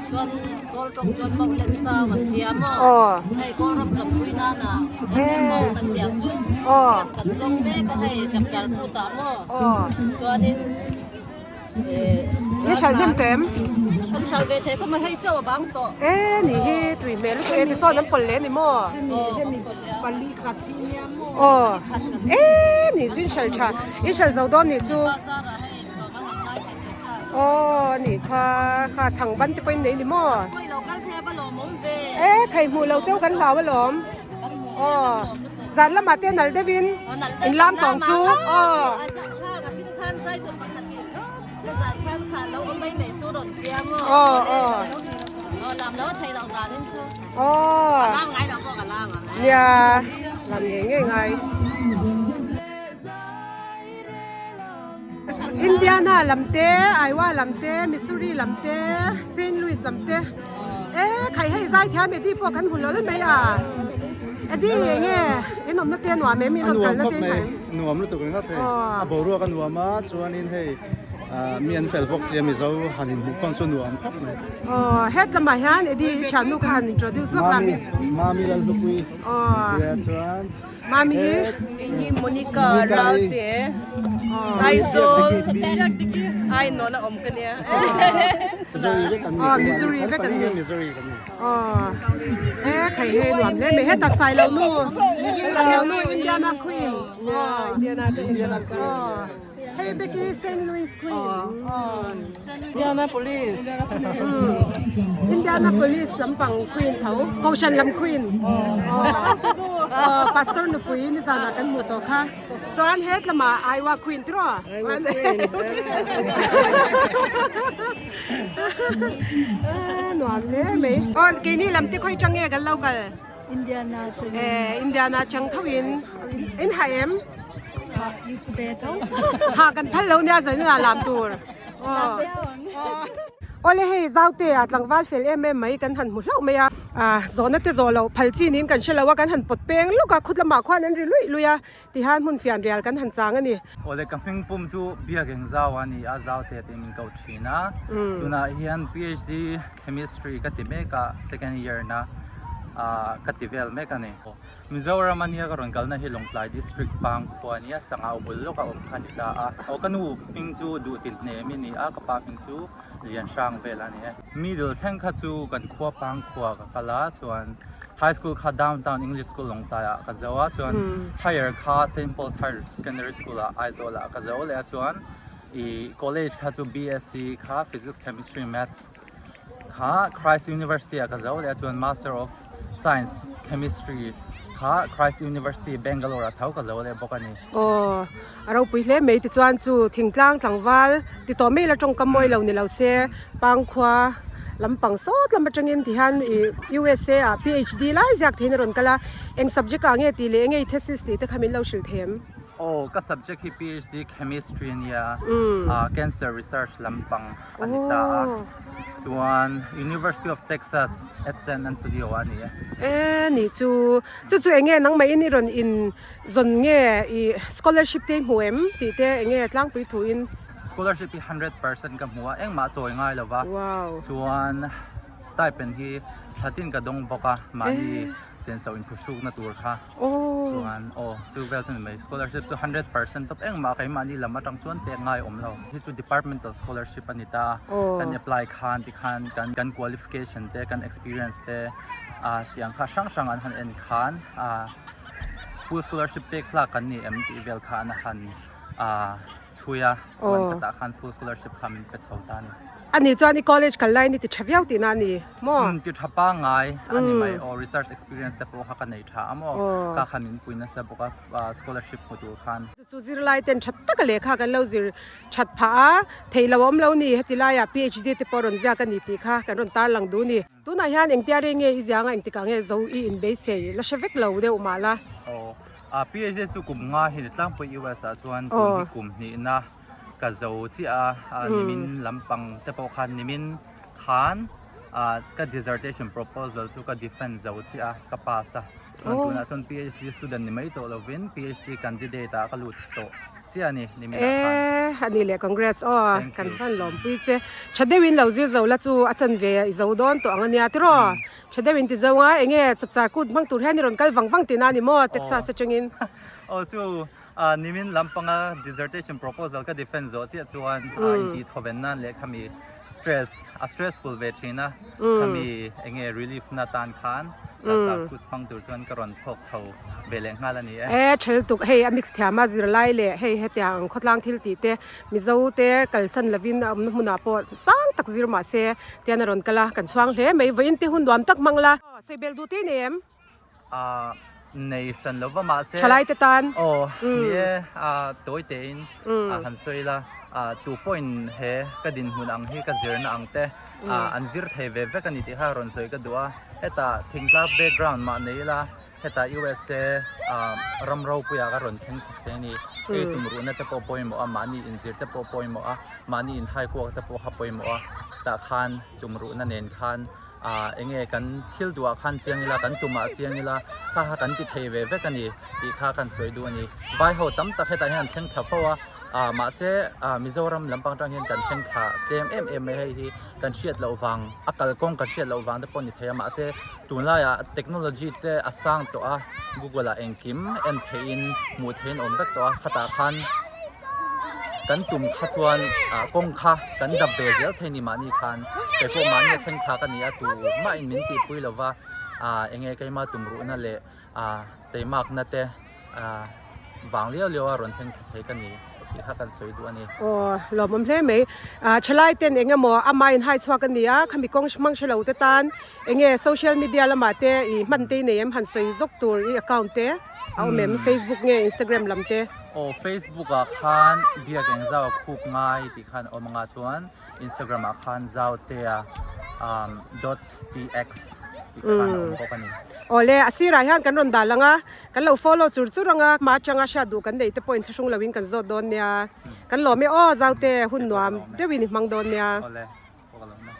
Chuan kawl tawng chuan mauh let sau kan tia maw? Hei kawl ram tlawm pui nana kan mauh kan ti ang chu. Kan zawng mek a hei chapchar kut ah maw? Chuanin Ni hral hnem tawh em? Kan hral ve thei khawp mai hei chauh a bang tawh. E ni hi tui hmel lutuk e tisawn an pawlh leh a ni maw? Hemi hemi pali khat hi nia maw? Aw e ni chu in hral tha in hral zo dawn nih chu. Aw ni kha kha chhang ban te pawh in nei ni maw? E thei hmuh lo cheu kan hlau alawm. Aw. Zan lamah te nalh deuhin in lam tawng chu aw. Aw aw. Aw. Nia lam ngei ngei ngai. Indiana lam te, Iowa lam te, Missouri lam te, Saint Louis lam te e khai hei zai thiam Eddie pawh kan hmu hlawl mai a Eddie enge in awmna te a nuam em in rawn kalna te in hmu em? Nuam lutuk ringawt hei a boruak a nuam a chuanin hei mi an fel bawk sia Mizo han inhmuh khawn chu nuam khawp mai. Aw het lamah hian Eddie i thiannu kha han introduce lawk la. Mami Mami Lalhlupui tia chuan Mami hi. Kei Monica Ralte Aizawl Ainawn a awm ka nia. Missouri vek an ni. Aw Missouri vek an ni. Missouri kan ni. Aw e khai hei nuam hle mai heta Sailo nu Sailo nu Indiana Queen. Aw Indiana Queen. Aw hei Becky Saint Louis Queen. Aw Indianapolis. Indianapolis lampang Queen tho Kohhran lam Queen. Aw Pastor nupui nizanah kan hmuh tawh kha. Chuan het lamah Iowa Queen tiraw? Iowa Queen. Nuam hle mai. Aw keini lam te khawi tang nge kan lo kal? Indiana chang. Eh Indiana chang tho in in ha em? Ha ve tho. Ha kan phal lo nia zan ina lam tur. Aw. Awle hei zaute a tlangval fel em em mai kan han hmu hlauh mai a. Ah zawhna te zawh loh phal chin in kan hre lo a kan han pawt peng lawk a khut lamah khuan an ri luih luih a tihian hmun fian rial kan han chang a ni. Awle ka hming pum chu Biakeng Zau a ni a zaute tiin min koh thin a. Tunah hian PhD Chemistry ka ti mek a, second year na ka ti vel mek a ni. Mizoram a nia ka rawn kalna hi Lawngtlai District Pangkhua a nia, Sangau bul lawk a awm kha a ni ta a. Aw ka nu hming chu Duhtin Hnem i ni a, ka pa hming chu Lianhrang vel a ni e. Middle thleng kha chu kan khua Pangkhua ka kal a, chuan High School kha Downtown English School Lawngtlai ah ka zo a, chuan Higher kha Saint Paul's Higher Secondary School ah Aizawl ah ka zo leh a, chuan i College kha chu BSc kha Physics Chemistry Math kha Christ University ah ka zo leh a chuan Master of Science Chemistry kha Christ University Bangalore ah tho ka zo leh bawk a ni. Aw, a ropui hle mai tichuan chu thingtlang tlangval ti tawh mai la tawngkam mawi lo ni lo se Pangkhua lampang sawt lam atangin tihian ih USA ah PhD lai ziak theiin a rawn kal a, eng subject ah nge tih leh enge i thesis tih te kha min lo hrilh thei em? Aw, ka subject hi PhD Chemistry a nia, Cancer Research lampang a ni ta a, chuan University of Texas at San Antonio ah a ni e. E nih chu, chu chu enge nangmah in i rawn in zawn nge i scholarship te i hmu em tih te enge tlangpui thu in? Scholarship hi 100% ka hmu a, engmah chawi ngai lo va, chuan stipend hi thlatin ka dawng bawk a, mahni senso inphuhrukna tur kha. Chuan aw chu vel chu ni mai scholarship chu 100% tawp engmah keimahni lam atang chuan pek ngai awm lo hi chu departmental scholarship a ni ta a kan apply khan tikhan kan kan qualification te kan experience te ah tiang kha hrang hrang an han en khan ah full scholarship pek tlak kan ni em tih vel khan a han ah chhui a chuan ka tah khan full scholarship kha min pe chho ta a ni. A ni chuan i college kal lai in i ti tha viau tihna a ni maw? Umm ti tha pangngai a ni mai aw research experience te pawh kha ka nei tha a maw ka kha min pui nasa bawk a scholarship hmu tur khan. Chu chu zirlai ten tha taka lehkha kan lo zir that phah a, theih lo a awm lo ni heti laiah PhD te pawh rawn ziak a ni tih kha kan rawn tarlang duh a ni. Tunah hian engtia rei nge i ziang a engtikah nge zo i inbeisei la hre vek lo deuh mah la. Aw PhD chu kum nga hi ni tlangpui US ah chuan tun hi kum hnihna Ka zo chiah a, nimin lampang te pawh khan nimin khan ka dissertation proposal chu ka defend zo chiah a, ka pass a. Chuan tunah chuan PhD student ni mai tawh lovin PhD candidate ah ka lut tawh chiah a ni nimin ah khan. E a ni leh congrats aw kan hman lawmpui che. Tha deuhin lo zir zo la chu a chanve i zo dawn tawh ang a nia tiraw. Tha deuhin ti zo a enge chapchar kut hmang tur hian i rawn kal vang vang tihna a ni maw Texas atangin. Aw chu Nimin lampanga dissertation proposal ka defend zawh chiah chuan intih thawven nan leh khami stress a stressful ve thin a, khami enge relief na tan khan chak kut hmang tur chuan ka rawn thlawk chho ve leh nghal a ni e. E thel tuk hei a mix thiam a zirlai leh hei hetiang ang khawtlang thil tih te Mizo te kalsan lovin a awmna hmunah pawh sang tak zir mahse tian a rawn kal a, kan chhuang hle mai vawiin te hun nuam tak hmang la. Sawi bel duh te i nei em? A. Nei hran lo va mahse. Thalai te tan. Aw ni e, tawi tein han sawi ila, tu pawhin he ka dinhmun ang hi ka zirna ang te an zir thei ve vek a ni tih kha rawn sawi ka duh a. Hetah thingtlang background mah nei ila hetah USA ram ropuiah ka rawn thleng thla thei a ni. Hei tumruhna te pawh pawimawh a, mahni inzir te pawh pawimawh a, mahni inhaikuak te pawh kha pawimawh a, tah khan tumruhna nen khan Ah enge kan thil duhah khan chiang ila, kan tumah chiang ila, kha kha kan ti thei ve vek a ni tih kha kan sawi duh a ni. Vai ho tam tak hetah hian an thleng thla fo a, ah mahse ah Mizoram lampang atang hian kan thleng thla tlem em em mai hei hi kan hriat loh vang, a kalkawng kan hriat loh vang te pawh a ni thei a, mahse tunlaiah technology te a sang tawh a, google ah engkim en theihin hmuh theihin a awm vek tawh a, khatah khan. Kan tum kha chuan kawng kha kan dap ve zel thei ni mahni khan kei pawh mahni a thleng thlak a ni a tu mahin min tihpui lo va enge keima tumruhna leh teimakna te vang liau liau a rawn thleng thla thei ka ni tih kha kan sawi duh a ni. Aw lawmawm hle mai. Thalai ten eng emaw ama in hai chhuak a ni a, khami kawng hmang hre lo te tan enge social media lamah te i hman te i nei em han sawi zawk tur i account te a awm em Facebook nge Instagram lam te. Aw Facebook ah khan biak eng zau a khup ngai tih khan a awm anga chuan Instagram ah khan zautea um dot tx tih khan a awm bawk a ni. Aw le a sirah hian kan rawn dah lang a, kan lo follow chur chur anga hma atanga hriat duh kan neih te pawh inthlahrung loin kan zawt dawn nia. Kan lawm e aw Zaute hun nuam deuhin i hmang dawn nia. Aw le pawh ka lawm e.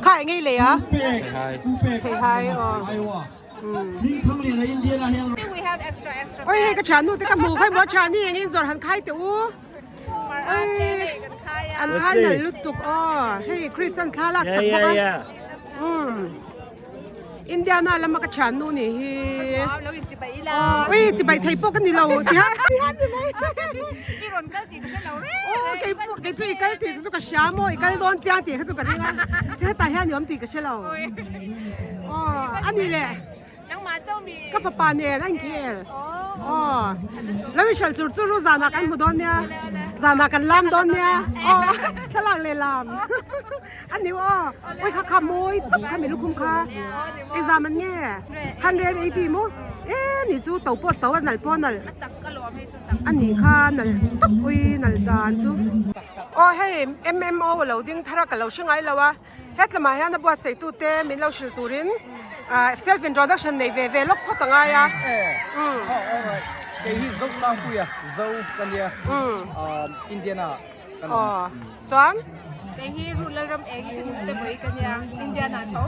Kha eng ei lei a? Theihai aw. Oi hei ka thiannu te ka hmu khawi maw thiani eng in zawrh han khai teh u. Oi an khai nalh lutuk aw hei Christian thla lak sak bawk a. Umm Indiana lama ka thiannu nih hi. Aw ui chibai thei pawh ka ni lo tiha. Aw kei pawh kei chu i kal tih chu ka hria maw i kal dawn chiang tih kha chu ka ring a che hetah hian i awm tih ka hre lo aw a ni le ka fapa nen a inkhel aw lo i hralh chur chur u zanah kan hmu dawn nia zanah kan lam dawn nia aw thlalak leh lam a ni aw ui kha kha mawi tawp kha mi lukhum kha exam an nge 180 maw e ni chu to pawh to a nalh pawh a nalh. A nih kha nalh tawp ui nalh dan chu. Aw hei MMO a lo ding thar a ka lo hre ngai lo a hetlamah hian a buatsaih tu te min lo hrilh turin self introduction nei ve ve lawk phawt a ngai a. Umm alright kei hi Zosangpuia Zo ka nia Indiana ka ni. Aw chuan. Kei hi Rulalram eng te mai ka nia Indiana tho.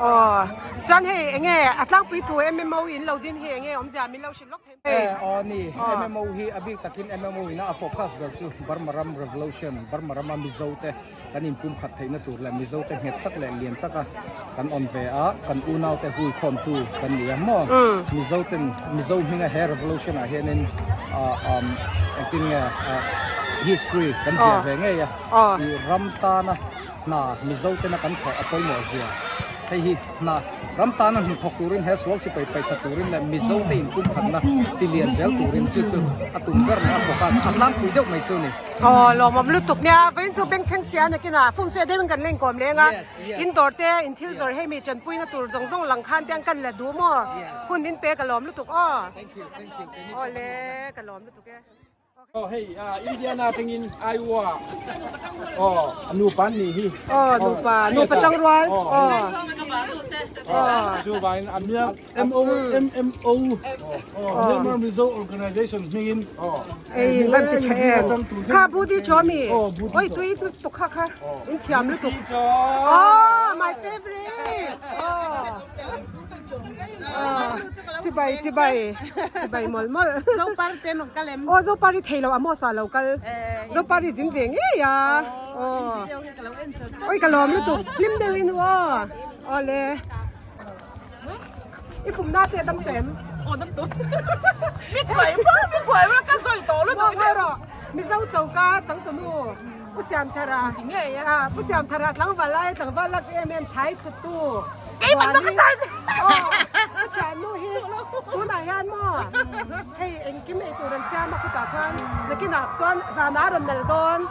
Aw chuan hei enge a tlangpui thu MMO in lo din hi enge awmzia min lo hrilh lawk thei. E aw ni, MMO hi a bik takin MMO ina a focus ber chu Burma ram revolution, Burma rama Mizo te kan inpum khat theihna tur leh Mizo te nghet tak leh lian taka kan awm ve a, kan unau te hui khawmtu kan ni a maw? Mizo ten Mizo hminga he revolution ah hianin engtin nge history kan ziah ve ngei a, i ram tana hna Mizo tena kan thawh a pawimawh zia. Hei hi hna ram tana hnu thawk turin he sual sipai paihthla turin leh Mizo te inpumkhatna ti lian zel turin chu chu a tum ber leh a focus a tlangpui deuh mai chu ni. Aw lawmawm lutuk nia vawiin chu bengchheng sia nakinah fumfe deuhin kan la inkawm leng a indoor te inthil zawrh hei mi tanpuina tur zawng zawng lang khan te an kan la duh maw hun min pe ka lawm lutuk aw aw le ka lawm lutuk e. Aw hei Indiana atangin Iowa aw nupa an nih hi. Aw nupa nupa tangrual aw. Chu vangin a mia MO MMO Myanmar Mizo Organization hmingin Ei in van ti tha em. Kha budi chaw mi. Oi tui lutuk kha kha in thiam lutuk. Aw my favorite. Aw. Chibai chibai chibai mawlh mawlh. Zopar te an rawn kal em? Aw Zopar hi thei lo Amos ah lo kal. Zopar hi zin ve ngei a. Aw. Oi ka lawm lutuk hlim deuhin u aw. Awle. I pum na te dam tawh em? Aw dam tawh. Mi kuai rual mi kuai rual ka zawi tawh lutuk. Maw ngai rawh. Mizo choka changtunu Pu Siamthara. Ti ngei a. Pu Siamthara tlangval lai tlangval lak em em chhai thut tu. Keimah na ka chai. Aw ka thiannu hi tunah hian maw hei engkim ei tur an siam a khutah khan nakinah chuan zanah a rawn nal dawn.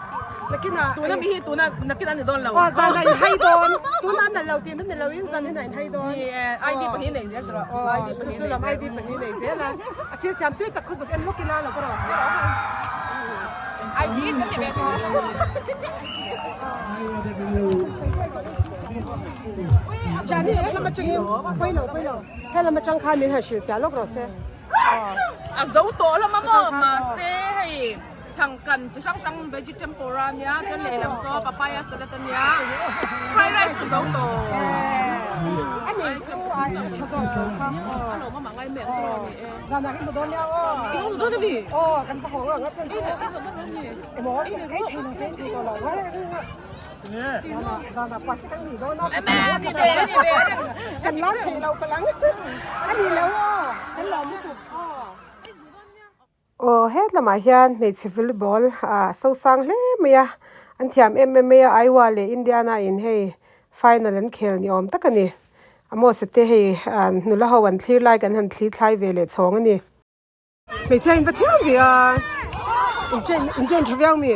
Nakinah Tuna mi hi tuna nakin an ni dawn lo. Aw zanah in hai dawn. Tuna an nal lo tih na ni lo in zanin ah in hai dawn. Ni e ID pahnih nei zel tur a. Aw chu chu lam ID pahnih nei zel a. A thil siam tui tak khu zuk en lawk ila lo ka rawh. ID kan ni ve thin. Chani he lam atangin pawi lo pawi lo he lam atang khan min han hrilh fiah lawk rawh se. A zo tawh hlawm a maw mahse hei. Chhangkan chi hrang hrang veggie tempura a nia chuan lehlam saw papaya salad a nia fried rice chu zo tawh. Aw het lamah hian hmeichhe volleyball ah so sang hle mai a an thiam em em mai a Iowa leh Indiana in hei final an khel ni awm tak a ni Amos a te hei ah nula ho an thlir lai kan han thli thlai ve leh chhawng a ni. Hmeichhia in va thiam ve a in train in train tha viau mi?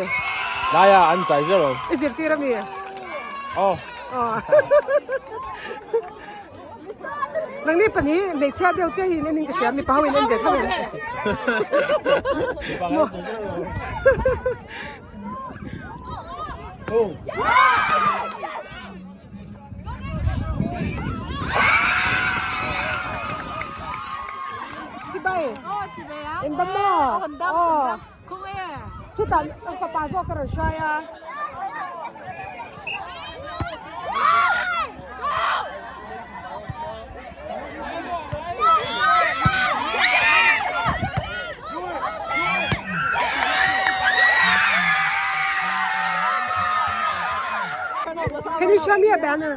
Laia an chai zero. I zirtir a mi? Aw. Aw. Nangni pahnih hmeichhia deuh chiah hi in en in ka hria mipa ho in en ve tho em? Chibai in dam maw? Aw khitah fapa zawk ka rawn hruai a. Can you show me a banner?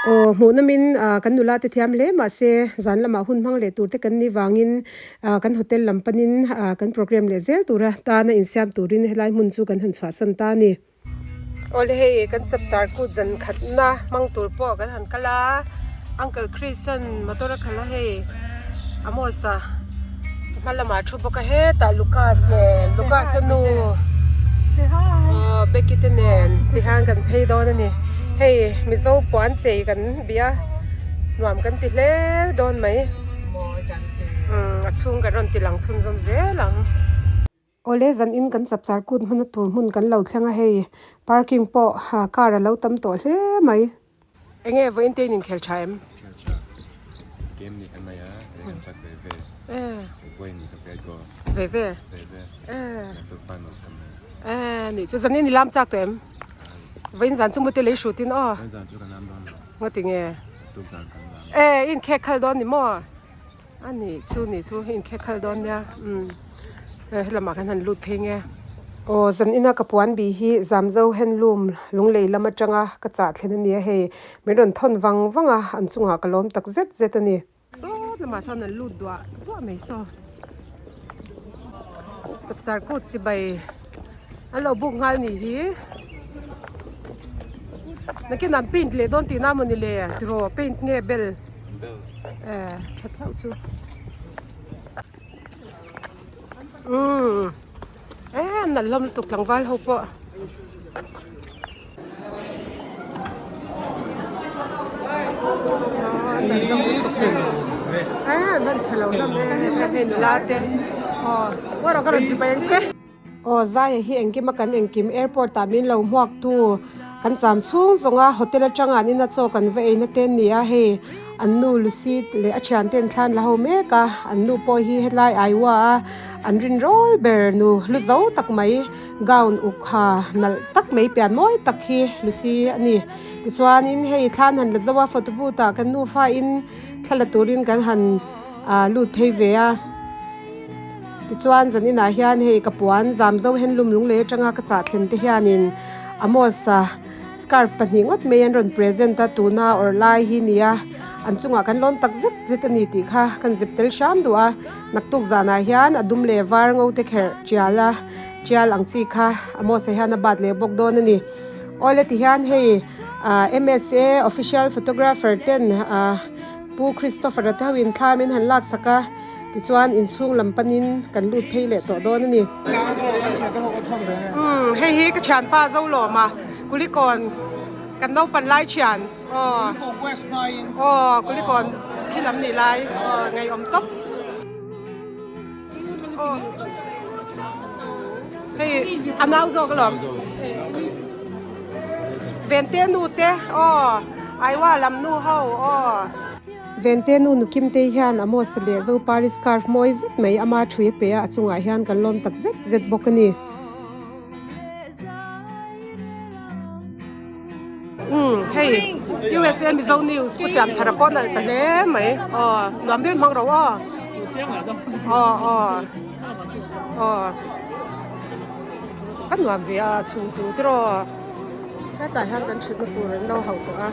Aw hmuh namin kan nula te thiam hle mahse zan lamah hun hmang leh tur te kan nih vangin kan hotel lam panin kan program leh zel tura tana insiam turin helai hmun chu kan han chhuahsan ta a ni. Awle hei kan chapchar kut zan khatna hmang tur pawh kan han kal a uncle Chris an motor a khalh a hei Amos a hma lamah thu bawk a hetah Lucas nen Lucas a nu aw Becky te nen tihian kan phei dawn a ni hei Mizo puan chei kan bih a nuam kan ti hle dawn mai umm a chhung kan rawn ti lang chhunzawm zel ang. Awle zan in kan chapchar kut hmana tur hmun kan lo thleng a hei parking pawh car a lo tam tawh hle mai. Enge vawiin te in inkhel tha em? Khel tha. Game nih kan nei a, eng kan chak ve ve. Vawiin nih ka pet goal. Ve ve? Ve ve. Naktuk finals kan nei. Nih chu zan in i lam chak tawh em? Vawiin zan chu mute lei hrut in aw. Vawiin zan chu kan lam dawn lo. Ngati nge? Naktuk zan kan lam. E in khek khal dawn ni maw? A nih chu nih chu hei inkhek khal dawn nia umm helamah khan han lut phei nge. Aw zan ina ka puan bih hi Zamzo handloom lunglei lam atanga ka chah thlen a ni a hei min rawn thawn vang vang a an chungah ka lawm tak zet zet a ni. Sawt lamah chuan an lut duah duah mai saw chapchar kut chibai an lo buk nghal nih hi nakin an paint leh dawn tihna mawni le tiraw paint nge bel. Eh, that hlauh chu. Umm. Eh, nalh hlawm lutuk tlangval ho pawh. Eh, an han chhe lo hlawm e, hei nula te. Aw, aw rawh ka rawn chipai ang che. Aw Zaia hi engkim a kan engkim airport ah min lo hmuak tu kan cham chhung zawng a hotel atanga an ina chaw kan va eina te an ni a hei an nu Lucy leh a thian ten thlan la ho mek a an nu pawh hi helai Iowa a an rin rawl ber nu hlu zo tak mai gown uk ha nalh tak mai pian mawi tak hi Lucy a ni tichuanin hei thlan han la zo a photo booth ah kan nufa in thla la turin kan han ah lut phei ve a. Tichuan zan inah hian hei ka puan zam zo hen lum lung lei atanga ka chah thlen te hianin Amos-a Scarf pahnih ngawt mai an rawn present a tuna awrh lai hi nia an chungah kan lawm tak zet zet a ni tih kha kan zep tel hram duh a naktuk zanah hian a dum leh var ngo te kherh tial a tial ang chi kha Amos ah hian a bat leh bawk dawn a ni awle ti hian hei ah M_S_A official photographer ten ah Pu Christopher a te ho in thla min han lak sak a tichuan inchhung lam panin kan lut phei leh tawh dawn a ni. Umm hei hi ka thianpa Zolawma Kulikawn kan naupan lai thian aw aw Kulikawn khi lam nih lai aw ngaihawm tawp aw hei a nau zawk alawm Vente nu te aw Aiwa lam nu ho aw. Vente nu nu Kimtei hian Amos leh Zopari scarf mawi zet mai ama thui a pe a, a chungah hian kan lawm tak zet zet bawk a ni. Umm hei USA Mizo News pu siam thar a pawh nalh ta hle mai aw nuam deuhin hmang ro aw aw aw aw a nuam ve a chhung chu tiraw. Hetah hian kan thutna tur an lo hauh tawh a.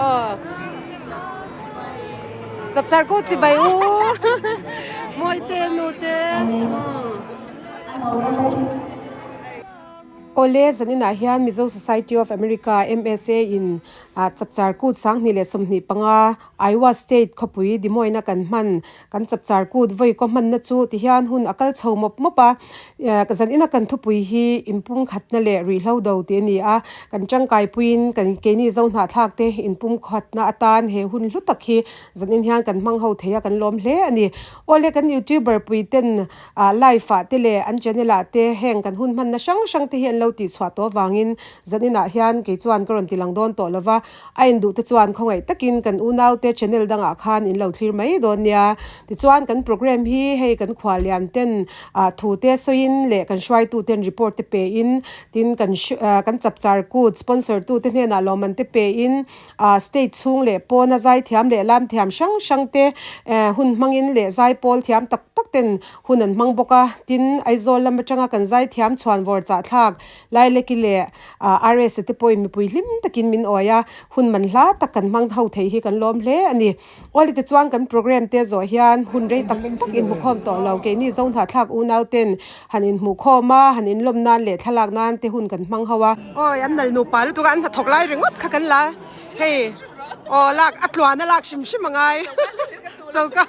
Aw chapchar kut chibai u mawi te nu te. Awle zaninah hian Mizo Society of America, MSA, in chapchar kut 2025 Iowa State khawpui Des Moines a kan hman kan chapchar kut vawi kaw hmanna chu tihian hun a kal chho mawp mawp a. Zanina kan thupui hi inpumkhatna leh ruihhlo do tih a ni a, kan tangkaipuiin kan keini zo hnahthlak te inpumkhatna atan he hun hlu tak hi zanin hian kan hmang ho thei a kan lawm hle a ni. Awle kan youtuber pui ten Ah live ah te leh an channel ah te heng kan hun hmanna hrang hrang te hi an lo tih chhuah tawh avangin zaninah hian kei chuan ka rawn ti lang dawn tawh lova, a induh te chuan khawngaih takin kan unau te channel dangah khan in lo thlir mai dawn nia. Tichuan kan program hi hei kan khuah lian ten ah thu te sawiin leh kan hruaitu ten report te pe in tin kan kan chapchar kut sponsor tu te hnenah lawmman te pe in ah state chhung leh pawna zai thiam leh lam thiam hrang hrang te eh hun hmangin leh zai pawl thiam tak tak ten hun an hmang bawk a tin Aizawl lam atanga kan zai thiam chhuan vawr chah thlak Laileki leh ah RS te pawhin mipui hlim takin min awi a hun man hla tak kan hmang ho thei hi kan lawm hle a ni Awle te chuan kan program te zawh hian hun rei tak tak inhmukhawm tawh lo keini zo hnahthlak unau ten han inhmuhkhawm a han inlawm nan leh thlalak nan te hun kan hmang ho a. Awi an nal nupa lutuk a an hnathawk lai ringawt kha kan la hei aw lak a tluan a lak hrim hrim a ngai choka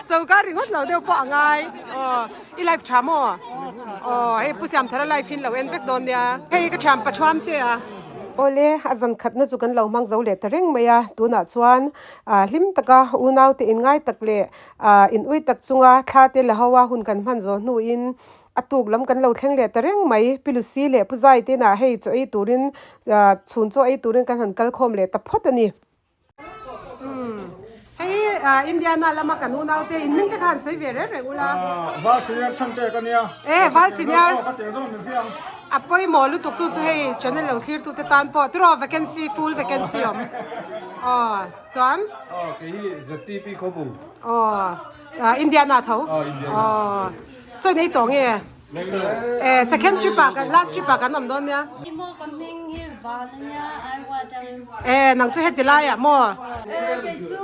choka ringawt lo deuh pawh a ngai aw i live tha maw aw hei pu Siamthara live hi an lo en vek dawn nia hei ka thiam pathuam te a. Awle a zan khatna chu kan lo hmang zo leh ta reng mai a tunah chuan ah hlim taka unaute inngai tak leh ah in ui tak chunga thla te la ho a hun kan hman zawh hnuin a tuk lam kan lo thleng leh ta reng mai Pi Lucy leh Pu Zai te inah hei chaw ei turin ah chhun chaw ei turin kan han kal khawm leh ta phawt a ni. Hei Indiana lama kan unaute in hming te kha han sawi ve reng reng ula. Val senior chhan te ka nia. E Val senior. A pawimawh lutuk chu chu hei channel lo thlir tute tan pawh tiraw vacancy full vacancy awm. Aw chuan. Aw kei hi ZTP khawbu. Aw Indiana tho. Aw Indiana. Aw chuan ei tawh nge. Eh second trip ah kan last trip ah kan awm dawn nia. I maw ka hming hi van a nia I watch ang in. Eh nang chu heti lai ah maw. Eh kei chu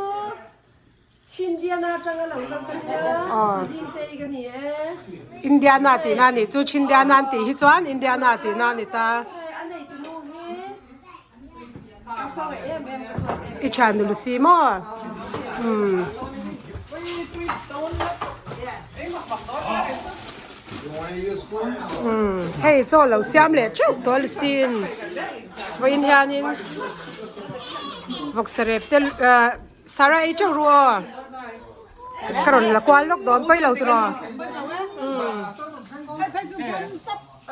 Chindiana atang a lo kal ka nia Zingtei ka ni e. Indiana tihna a nih chu Chindiana an tih hi chuan Indiana tihna a ni ta. Eh a neitu nu hi ka khawngaih em em ka duat em em. I thian nulu si maw. Umm. Umm hei chaw lo siam leh teuh tawh a sin vawiin hianin vawksa rep te ah sara ei teuh ru aw ka rawn la kual lawk dawn pawi lo tiraw umm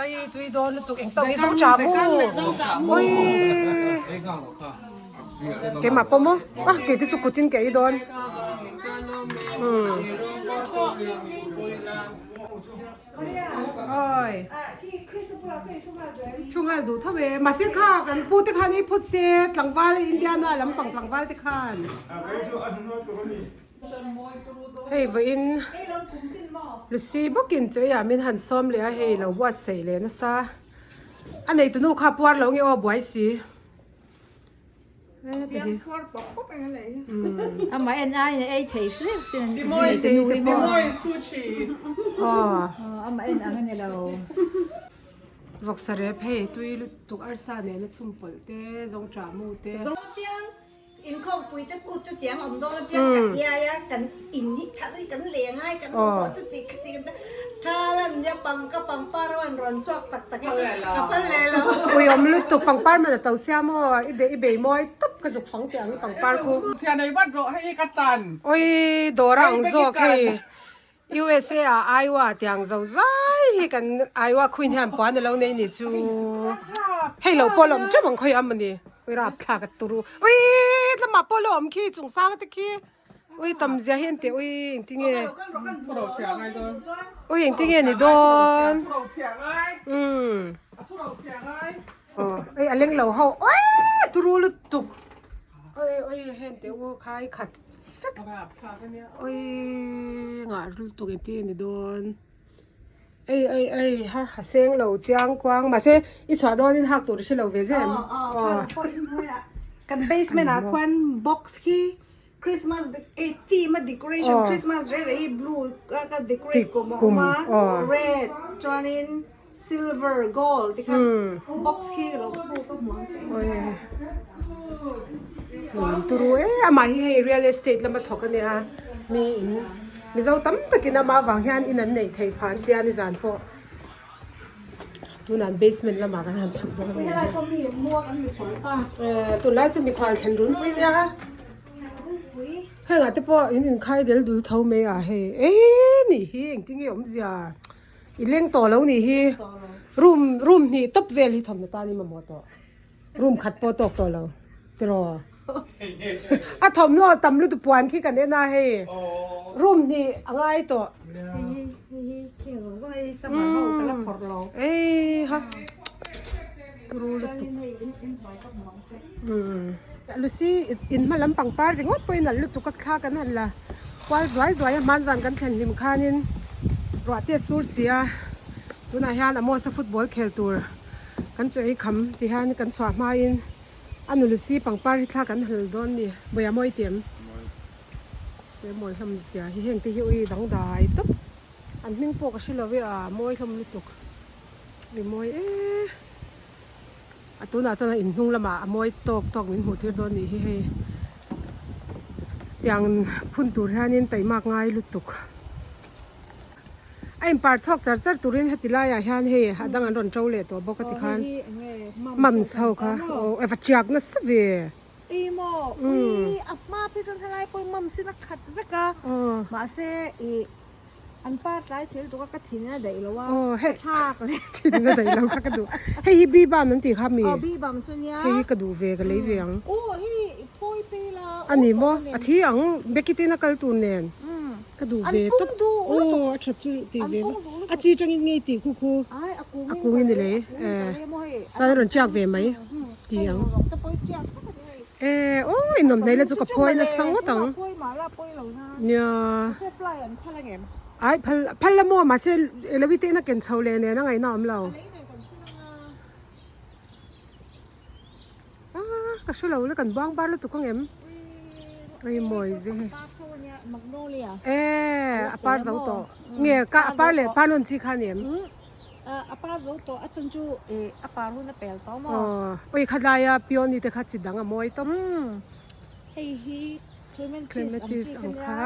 ai tui dawn lutuk eng tawk hi zo tha mu ui keimah pawh maw ah kei te chu kutin ka ei dawn umm awi thu nghal duh tho e mahse kha kan pu te khan ei phawt se tlangval Indiana lampang tlangval te khan. Hei vawiin Lucy bawkin chu eiah min han sawm leh a hei lo buatsaih leh nasa a neitu nu kha puar lo nge aw buai si. Amah en aiin a ei thei hle sin an ti nu hi maw. Amah en ang a ni lo. Vawksa rep hei tui lutuk arsa nena chhum pawlh te zawngṭah mu te. Inkhawmpui te kut chu tiang awm dawn apiang kan iai a, kan in hi thar hi kan leng a, kan awm pawh chuti khati kan ta thal an nia pangka pangpar ho an rawn chhuak tak tak hi chu ka phal leh lo. Ui awm lutuk pangpar man a to sia maw i deh i bei mawi tawp ka zuk fang teh ang i pangpar khu. Chhia nei vat rawh hei hi ka chan. Oi dawr a ang zawk hei USA ah Iowa tiang zo zai hi kan Iowa queen hian puan alo nei ni chu hei lo pawh la awm teuh ang khawi a mawni ui rapthlak a turu ui tlama pawh la awm khi chung sang te khi ui tam zia hi an tih ui engtinge ui engtinge ni dawn umm ui a leng lo ho ui turu lutuk ui ui heng teh u khai khat vek oi ngah lutuk engtin nge ni dawn ei ei ei ha ha seng lo chiang kuang mahse i chhuah dawnin hak tur i hre lo ve zel em aw kan basement ah khuan box hi Christmas theme a decoration Christmas reng reng hi blue a ka decorate kum a awm a red chuanin Silver, gold ti khan box khi lo hmu ka hmu ang che. Nuam turu e amah hi hei real estate lama thawk a nia mi in Mizo tam takin amah avang hian in an neih theih phah an tia nizan pawh tunah an basement lamah kan han chhuk dawn a ni. Tunlai chu mikhual thlen runpui nia hengah te pawh in inkhai del dul tho mai a hei e nih hi engtin nge awmzia. I leng tawh lo nih hi room room hnih tawp vel hi thawmhnaw tan in mamawh tawh room khat pawh tawk tawh lo tiraw a thawmhnaw tam lutuk puan khi kan en a hei room hnih a ngai tawh ei ha turu lutuk Lucy in hma lam pangpar ringawt pawhin an lutuk a thla kan han la kual zuai zuai a hmanzan kan thlen hlim khanin ruah te a sur si a tunah hian Amos-a football khel tur kan chu ei kham ti hian kan chhuah hmain a nu Lucy pangpar hi thla kan han la dawn a ni Bawia mawi tih em te mawi hlawm zia hi heng te hi ui dangdai tawp an hming pawh ka hre lo e a mawi hlawm lutuk ui mawi e. A tunah chuan a inhnung lamah a mawi tawk tawk min hmuh tir dawn nih hi hei tiang phun tur hianin taimak ngai lutuk a inpar chhuak char char turin heti laiah hian hei a dang an rawn to leh tawh bawk a tikhan mums ho kha aw eva chiak nasa ve. Ui maw ui a hma phei chuan helai pawh hi mums in a khat vek a mahse ih An pa tlai thil tuk a ka thin a daih lo a ka thlak leh. Thin a daih lo kha ka duh. Hei hi bee balm an tih kha mi? Aw bee balm chu nia. Hei hi ka duh ve ka lei ve ang. Aw hei i phawi phei la. A ni maw? A thi ang Becky te in a kal tur nen. Ka duh ve tawp. Aw a tha chu tih ve va. A chi tangin ngei tih khu khu. A kung in i lei. Chuan a rawn tiak ve mai ti ang. E aw inawm hnaih la chu ka phawi nasa ngawt ang. Nia. Ai phal phal la maw mahse Eloise te in a ken chho leh nen a ngaihna awm lo. A ka hre lo le kan buang bar lutuk ang em. Ai mawi ze. E a par zo tawh. Nge ka a par leh par nawn chi kha ni em. A par zo tawh a chhan chu a par hun a pel tawh maw? Aw, oi kha laia peony te kha chi dang a mawi tawp. Hei hi clematis ang kha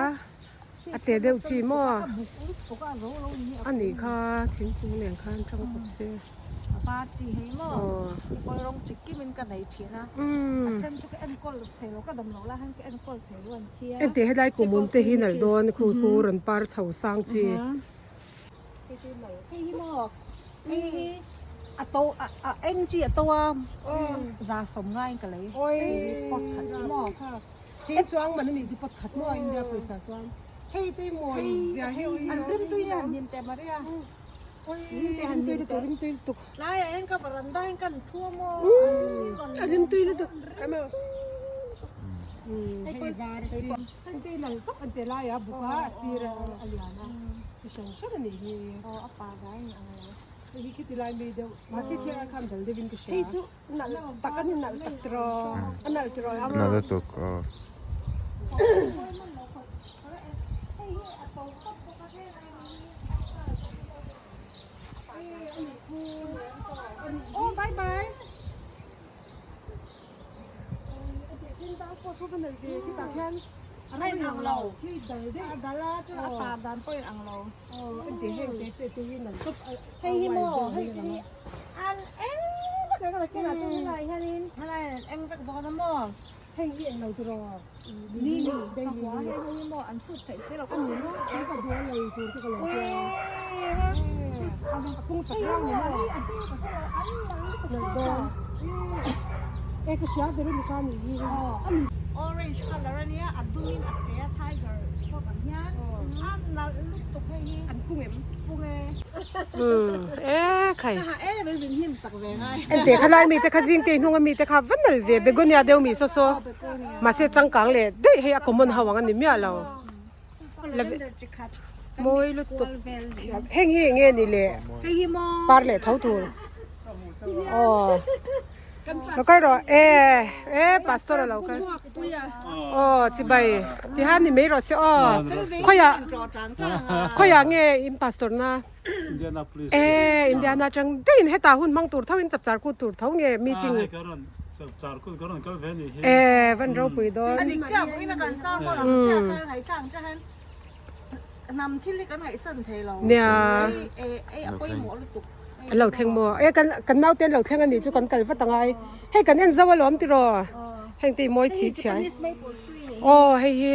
a te deuh chi maw? A nih kha thingkung nen khan tang kawp se. A par chi hei maw? Kawi rawng chi kim in ka nei thin a. A then chu ka enkawl thei lo ka dam lo lai khan ka enkawl thei lo an thi a. Enteh helai kumum te hi nalh dawn khu khu rawn par chho sang chi. Hei hi maw hei hi a to a eng chi a to a za sawm ngai ka lei pot khat chu maw sing chuang man anih chu pot khat maw India pawisa chuan hei te mawi zia hi an rim tui nen hnim teh Maria rim tui rim tui lutuk rim tui lutuk tlaiah hian ka varanda hian kan thu a maw a rim tui lutuk hei var chi. Heng te hi nalh tak an ti lai a buk a a sir a lian a chi hran hran a nih hi. Aw a pa zai ni ang lo. Hei hi khiti lai mi deuh mahse khi ai khan dal deuhin ka hria. Hei chu nalh tak a ni nalh tak tiraw a nalh tiraw a Nalh lutuk aw. Aw bye bye. A inang lo a dal a chuan a par dan pawh a inang lo hei hi maw hei te hi an eng vek ang a kinah chuan helaiah hianin helaiah an eng vek dawn a maw heng hi englo tiraw lily ka hua hei hi maw an sut theih si lo ka ni maw ka duh a lei tur chu ka lo tia a pung chak rang ni maw e ka hria Veronica ni hi orange colour ania a dum in a te a tiger spot ang hian a nalh lutuk hei hi an pung em pung e e khai e min min hnim sak ve ngai ente khalai mi te kha zing te hnung ami te kha va nal ve begonia deuh mi saw saw mahse changkang leh daih hei a common ho ang ani miah lo mawi lutuk heng hi enge ni le par leh tho tur aw lo kal rawh e e pastor a lo kal aw chibai tihan ni mai rawh se aw khawiah khawiah nge in pastor na e Indiana atang daih in hetah hun hmang tur tho in chapchar kut tur tho nge meeting e van ropui dawn. Nia an lo thleng maw e kan kan naute an lo thleng a nih chu kan kal vat angai hei kan en zo alawm tiraw heng te hi mawi chhi chhiai aw hei hi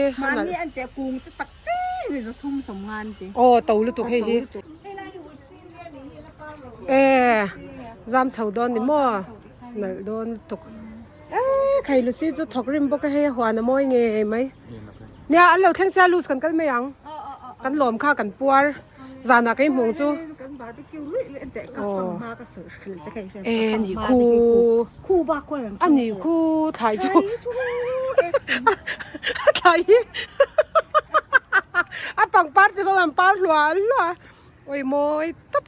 aw to lutuk hei hi e zam chho dawn ni maw nalh dawn lutuk e khai lusi chu thawk rim bawk a hei a huan a mawi ngei mai. Nia an lo thleng sia lus kan kal mai ang kan lawm kha kan puar zanah ka inhmuh ang chu e ni khu a ni khu thlai chu a thlai hi a pangpar te sawn an par hluah hluah a awi mawi tawp.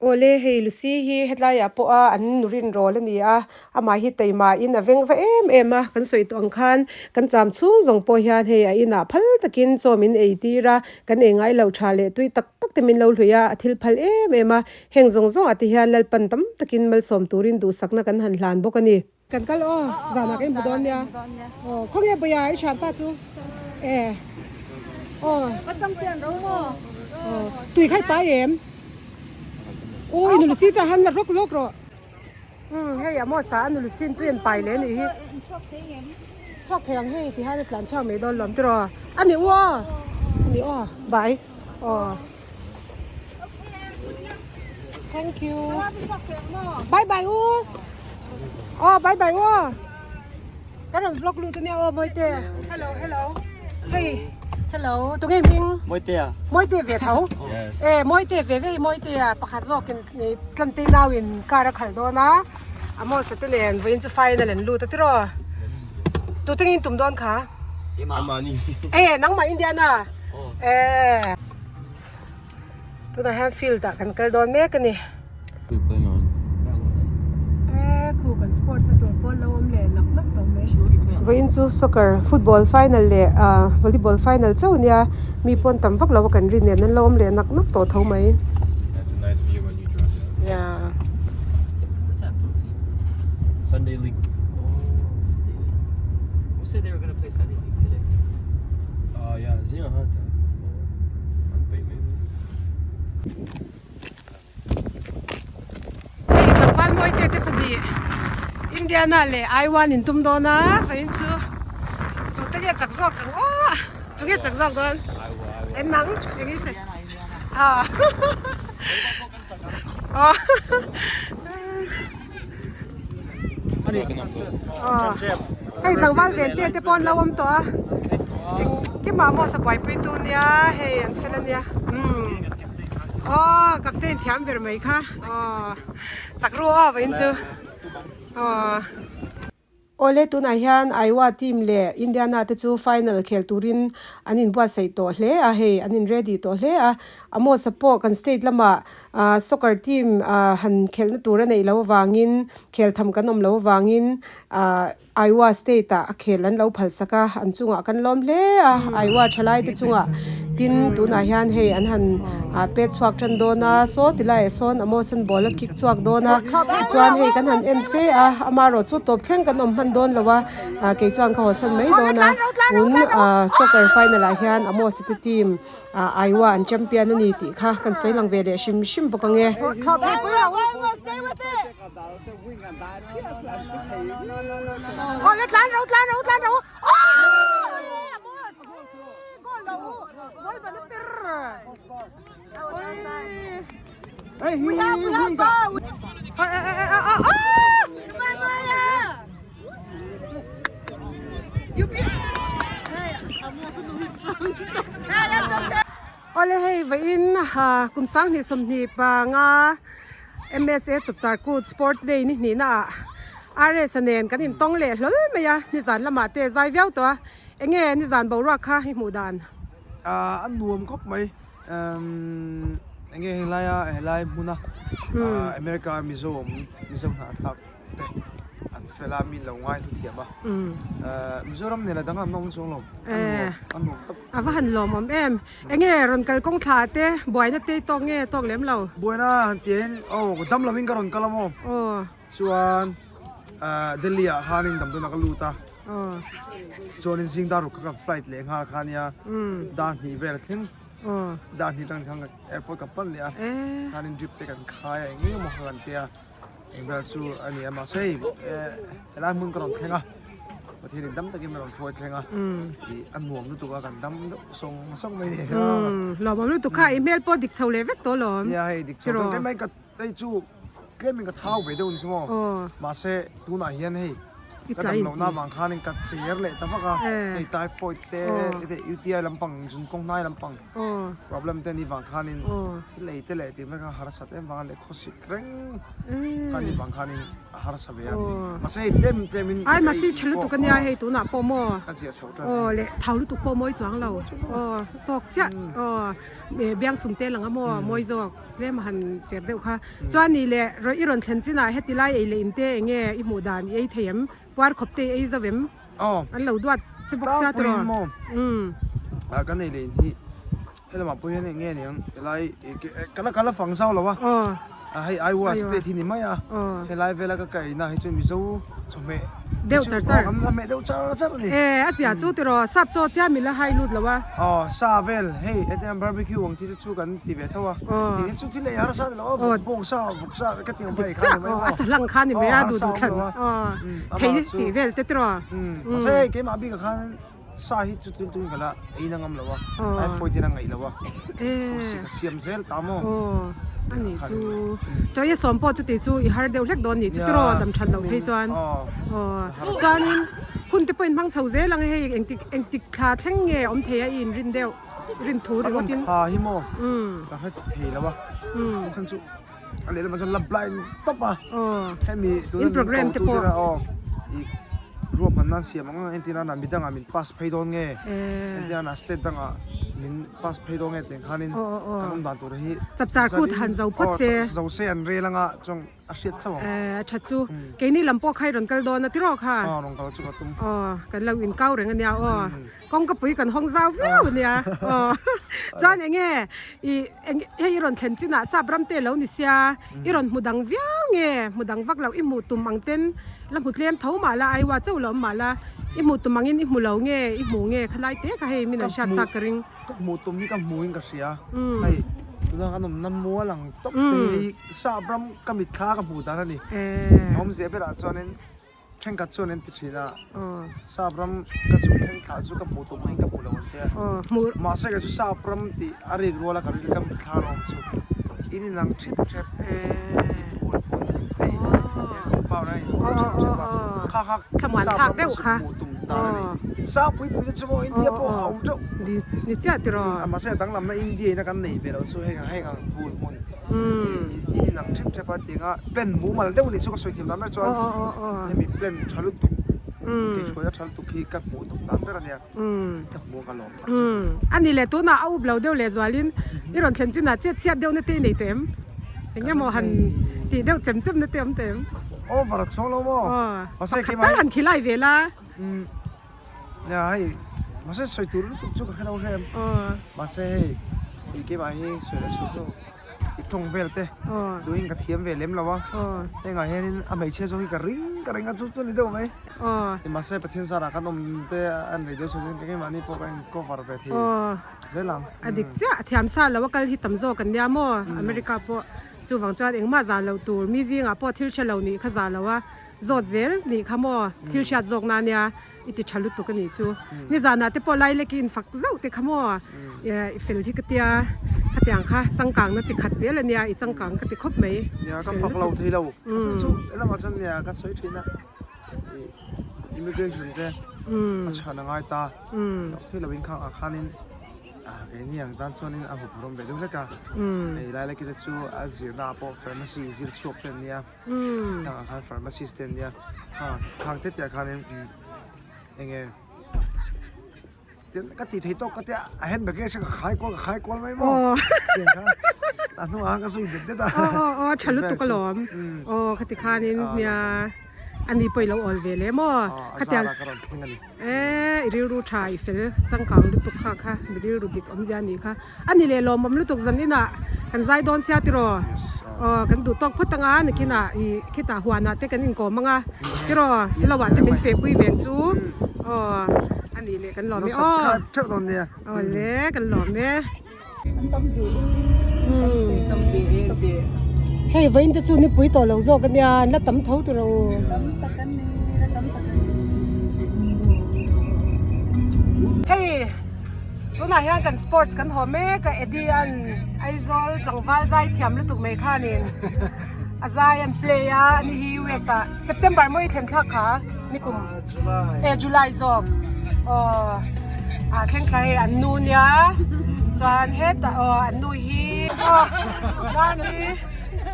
Awle, hei Lucy hi hetlaiah pawha an nu rinrawl a ni a, amah hi taima in a veng va em em a, kan sawi tawh ang khan kan cham chhung zawng pawh hian hei a inah phal takin chaw min ei tir a, kan ei ngai lo tha leh tui tak tak te min lo hlui a, a thil phal em em a, heng zawng zawngah te hian Lalpan tam takin malsawm turin duhsakna kan han hlan bawk a ni. Kan kal aw, zanah ka inhmu dawn nia. Aw, khawnge Bawia i thianpa chu? E. Aw. Ka champion ro maw? Aw, tui kha i pai em? Aw, i nulusi te han la rawk lawk rawh. Umm, hei Amos-a a nulusin tui an pai leh a nih hi. Chhuak thei ang hei ti hian a tlan chhuak mai dawn lawm tiraw? A ni u aw, a ni aw, bye. Aw. Thank you. Bye bye u. Oh bye bye u. Ka rawn vlog lut ania aw Mawite. Hello hello. Hei hello tunge hming? Mawitea. Mawite ve tho. E Mawite ve ve hi Mawitea pakhat zawkin Tlantei nauin car a khalh dawn a. Amos te nen vawiin chu final an lut a tiraw. Tutengin tum dawn kha? E nangmah Indiana. E. Tunah hian field ah kan kal dawn mek a ni. E khu kan sports a tur pawl lo awm leh nak nak tawh mai. Vawiin chu soccer football final leh ah volleyball final chauh a nia mi pawn tam vak lo a kan rin nen an lo awm leh nak nak tawh tho mai. Yeah. Hei tlangval mawi te te pahnih Indiana leh Aiwan in tum dawn a vawiin chu tute nge chak zawk ang aw tunge chak zawk dawn en nang eng i sawi ah Hei tlangval ven te te pawh an lo awm tawh a engkimah maw sa buaipui tu nia hei an fel ania umm aw captain thiam ber mai kha aw chak ru aw vawiin chu aw. Awle tunah hian Iowa team leh Indiana te chu final khel turin an inbuatsaih tawh hle a, hei an in ready tawh hle a. Amos-a pawh kan state lamah ah soccer team ah han khelhna tur a neih loh avangin khel tham kan awm loh avangin ah Iowa state ah a khel an lo phalsak a, an chungah kan lawm hle a, Iowa thalai te chungah tin tunah hian hei an han ah pet chhuak tan dawn a, saw ti laiah sawn Amos an ball a kick chhuak dawn a, tichuan hei kan han en fe a, amaherawh chu tawp thleng kan awm hman dawn lo a, ah kei chuan ka hawsan mai dawn a, tun ah soccer final ah hian Amos te team ah Iowa an champion a ni tih kha kan sawi lang ve leh hrim hrim bawk ang e. Awle hei vawiin kum 2025 MSA Chapchar Kut Sports Day ni hnihna ah RS-a nen kan intawng leh hlawl mai a, nizan lamah te zai viau tawh a, enge nizan boruak kha i hmuh dan? A nuam khawp mai, enge helaia helai hmuna America Mizo awm Mizo hnahthlak te an fel a, mi lo ngai hlu thiam a, Mizoram nen a danglam awm chuang lo, a nuam a nuam tawp. A va han lawmawm em? Enge rawn kal kawng thla te buaina te i tawk nge tawk lem lo? Buaina han ti hian aw dam lovin ka rawn kal a maw? Aw. Chuan Delhi ah khanin damdawiin ah ka lut a. Aw. Chuanin zing dar ruk kha ka flight leh nghal kha nia. Dar hnih vel thleng. Aw. Dar hnih atang khan airport ka pan leh a. Khanin drip te kan khai a eng eng emaw kha kan tia. Eng vel chu a ni a mahse hei helai hmun ka rawn thleng a Pathianin dam takin min rawn hruai thleng a ih a nuam lutuk a kan dam deuh sawng sawng mai ni Lawmawm lutuk kha i hmel pawh dik chho leh vek tawh lawm. Nia hei dik chho chuan kei mai ka hei chu tlemin ka thau ve deuh ni chu maw mahse tunah hian hei ka dam lohna avang khanin ka cher leh ta vak a hei typhoid te UTI lampang zun kawng hnai lampang problem te ni vang khanin thil ei te leh tih mai kha harsat em vang a leh khawsik reng kha ni vang khanin a harsa ve a mahse hei tlem tlem in ai mahse tha lutuk ania hei tunah pawh maw ka ziah chho tan aw leh thau lutuk pawh mawi chuang lo aw tawk chiah aw biang sum te lang a maw mawi zawk tlem a han cher deuh kha chuan ni leh i rawn thlen chinah heti lai ei leh in te eng nge i hmuh dan i ei thei em puar khawp te i ei zo em an lo duat che bawk sia tawh kan ei leh in hi He lamah pawh hian eng nge niang helai ka la ka la fang zau lo a hei Iowa state hi ni mai a helai vela ka kaina hi chu Mizo chawhmeh deuh char char an la meh deuh char char a ni e a zia chu tiraw sap chaw chiam ila hai lut lo a aw sa vel hei hetiang barbecue ang chi te chu kan ti ve tho a tih chu thil ei harsa ni lo a bawng sa vawk sa ka ti ang mai kha ni mai a sa hlang kha ni mai a duh duh thlan thei tih vel te tiraw mahse hei keimah bikah khan Sa hi chu tul tul kala ei na ngam lo a, typhoid hian a ngaih lo a, khusi ka siam zel ta maw. Aw a nih chu, chawi a sawm pawh chuti chu i har deuh hlek dawn nih chu tiraw dam that loh phei chuan aw chuanin hun te pawh in hmang chho zel ang e hei engtik engtik thla thleng nge awm thei a i inrin deuh rin thu ringawt in. Ka rawn tha hi maw ka hre thei lo a, chhan chu a lehlamah chuan la blind tawp a hemi tuna min ko tu te aw ih ruahman nan siam ang ang entir nana midang ah min pass phei dawn nge entir nana state dang ah min pass phei dawn nge tih ang khanin kan awm dan tur hi chapchar kut han zo phawt se zo se an rel anga chuan a hriat chauh ang a tha chu keini lam pawh kha i rawn kal dawn a tiraw kha aw rawn kal chu ka tum aw kan lo inkau reng ania aw Kawngka pui kan hawng zau viau ania aw chuan eng nge i eng hei i rawn thlen chinah sap ram te lo ni sia i rawn hmu dang viau nge hmu dang vak loh i hmuh tum ang ten la hmu tlem tho mah la Aiwa chauh lo awm mah la i hmuh tum angin i hmu lo nge i hmu nge khalai te kha hei min an hriat chak ka ring. Ka hmuh tum hi ka hmu in ka hria hei tuna kan awmna mual ang tawp te hi sap ram ka mitthla ka hmuh dan a ni awmzia berah chuanin Thenkhat chuan an ti thin a, Sap ram ka chu thleng thlah chu ka hmuh tawh mahin ka hmu lo an ti a. Mahse kei chu Sap ram tih a rik ruala ka rilru ka mitthla a awm chu in inang thip thep in phul phul hei hian compound a in phul thep thep a, kha kha Sap ram ka chu hmuh tum dan a ni. In sang pui pui te chu maw India pawh a awm teuh. Ni chiah tiraw. Mahse a danglamna India in a kan nei ve loh chu heng heng ang phul hmun. In inang thep thep a tianga plan mumal deuh ni chu ka sawi thiam dan ber chuan hemi plan tha lutuk. Inkaihhruai a tha lutuk hi ka hmuh duh dan ber a nia. Ka hmuh a ka lawm tak zet. A ni leh tunah a up lo deuh leh zualin i rawn thlen chinah chiat chhiat deuhna te i nei tawh em? Eng emaw han tih deuh chem chem na te awm tawh em? Over a chhuang lo maw? Pakhat tal han khilai ve la. Nia hei mahse sawi tur lutuk chu ka hre lo hrem. Mahse hei ih keimah hi sawi leh sawi lo i tawng vel te duhin ka thiam ve lem lo a. Hengah hianin a hmeichhia zawk hi ka ring ka ring a chu chu a ni deuh mai. Mahse Pathian zarah kan awm te an rei deuh chho chuan keimahni pawh ka in cover ve thei zel ang. A dik chiah thiam sa lo a kal hi tam zawk an nia maw America pawh chuvang chuan engmah zah loh tur mi zingah pawh thil hre lo nih kha zah lo a. Zawt zel nih kha maw thil hriat zawk na nia i ti tha lutuk a nih chu. Nizanah te pawh Lailek i infak zauh te kha maw i fel hi ka tia khatiang kha changkang na chi khat zel a nia i changkang ka ti khawp mai. Nia ka fak lo thei lo a chhan chu helamah chuan nia ka sawi thin a immigration te a chhan a ngai ta fak thei lo in khang ah khanin keini ang tan chuanin a huphurh awm ve deuh hlek a hei Lailek te chu a zirna ah pawh pharmacy zir chhuak te an nia. Tah khan pharmacist te an nia ha khang te te ah khanin eng nge ka tih theih tawk ka tia a handbag nge ka khai kual ka khai kual mai maw tiang khan a hnungah khan ka sawi det det a aw aw aw tha lutuk alawm aw khati khanin nia ani pawh i lo awl ve leh maw khatiang ka rawn thleng a ni e i rilru tha i fel changkang lutuk kha kha mi rilru dik awmzia a nih kha. A ni leh lawmawm lutuk zan inah kan zai dawn sia tiraw aw kan duh tawk phawt anga nakinah ih khitah huanah te kan inkawm anga tiraw lo ah te min fehpui ven chu aw a ni leh kan lawm e aw aw le kan lawm e. Hei vawiin te chu nipui tawh lo zawk ania an la tam tho tiraw u. Hei. Tunah hian kan sports kan haw mek a Eddie an Aizawl tlangval zai thiam lutuk mai khanin a zai an play a ani hi US ah September maw i thlen thlak kha nikum eh July zawk aw a thleng thla hei an nu nia chuan hetah aw an nu hi aw mami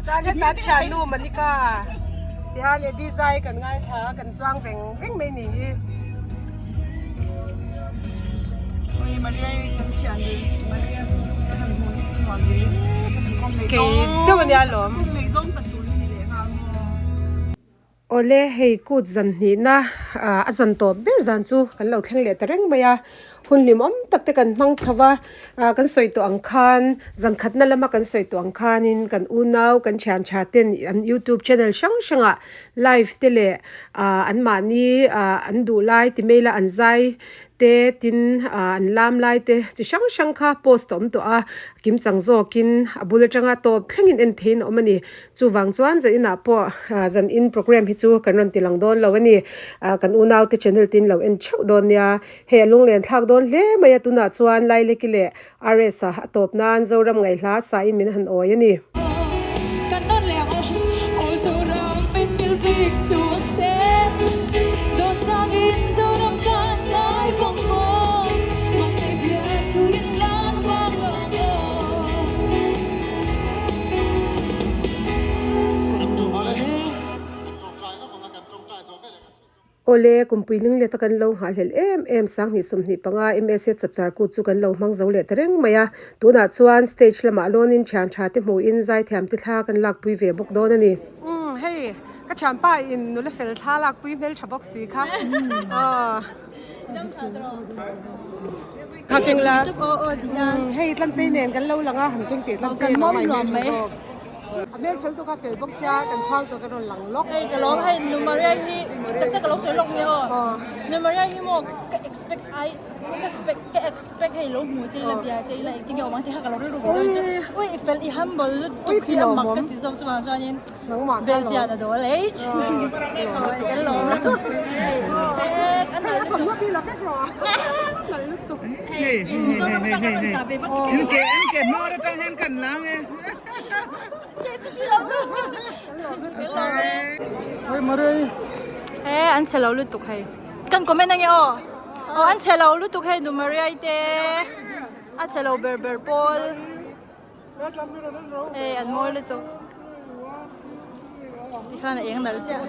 chuan hetah an thiannu Manika tihian Eddie zai kan ngaithla a kan chuang veng veng mai ni hi. Kei deuh a nia lawm. Awle hei kut zan hnihna ah a zan tawp ber zan chu kan lo thleng leh ta reng mai a hun hlimawm tak te kan hmang chho va ah kan sawi tawh ang khan zan khatna lama kan sawi tawh ang khanin kan unau kan thian tha ten an youtube channel hrang hrangah live te leh ah an mahni ah an duh lai ti mail a an zai te tin ah an lam lai te chi hrang hrang kha post a awm tawh a kim chang zawkin a bul atanga tawp thlengin en theihin a awm a ni chuvang chuan zan inah pawh ah zan in programme hi chu kan rawn ti lang dawn lo a ni ah kan unau te channel te in lo en theuh dawn nia hei a lunglen thlak dawn hle mai a tunah chuan Laileki leh RS-a a tawp nan Zoram ngaihhla sain min han awi a ni. Kan nawn leh ang aw. Aw Zoram min mil bik suh ang che. Dawn changin Zoram kan ngai vawng vawng. Mang nei bia thu in lan vang lawng aw. Awle, kumpui ling leta kan lo nghahhlelh em em 2025 MSA chapchar kut chu kan lo hmang zo leh ta reng mai a. Tunah chuan stage lamah lawnin thian tha te hmuhin zaithiam te thla kan lakpui ve bawk dawn a ni. Umm hei ka thianpa in nula fel thla lakpui hmel tha bawk si kha aw. Kha keng la. Hei tlantei nen kan lo lang a han keng teh tlantei a awm mai hmel tha zawk. A hmel chhel tu kha fel bawk sia kan chhuang tur kan rawn lang lawk. Hei ka lawm hei Nu Maria hi tak tak ka lo sawi lawk nge aw. Nu Maria hi maw ka expect ai ka expect ka expect hei lo hmu che ila bia che ila engtin nge awm ang tih kha ka lo rilru ve dawn chu. Ui i fel i humble lutuk hi a mak ka ti zawk chuvang chuanin Belgian a dawl ei. Ka lawm lutuk. Hei a thawmhnaw ti la vek rawh a nalh lutuk. Hei hei hei hei hei an ke an ke hmawr atang hian kan lang e. E an chhe lo lutuk hei kan comment ange aw aw an chhe lo lutuk hei nu Mariai te a chhe lo ber ber pawl hei an mawi lutuk tikhan a eng nalh chiah.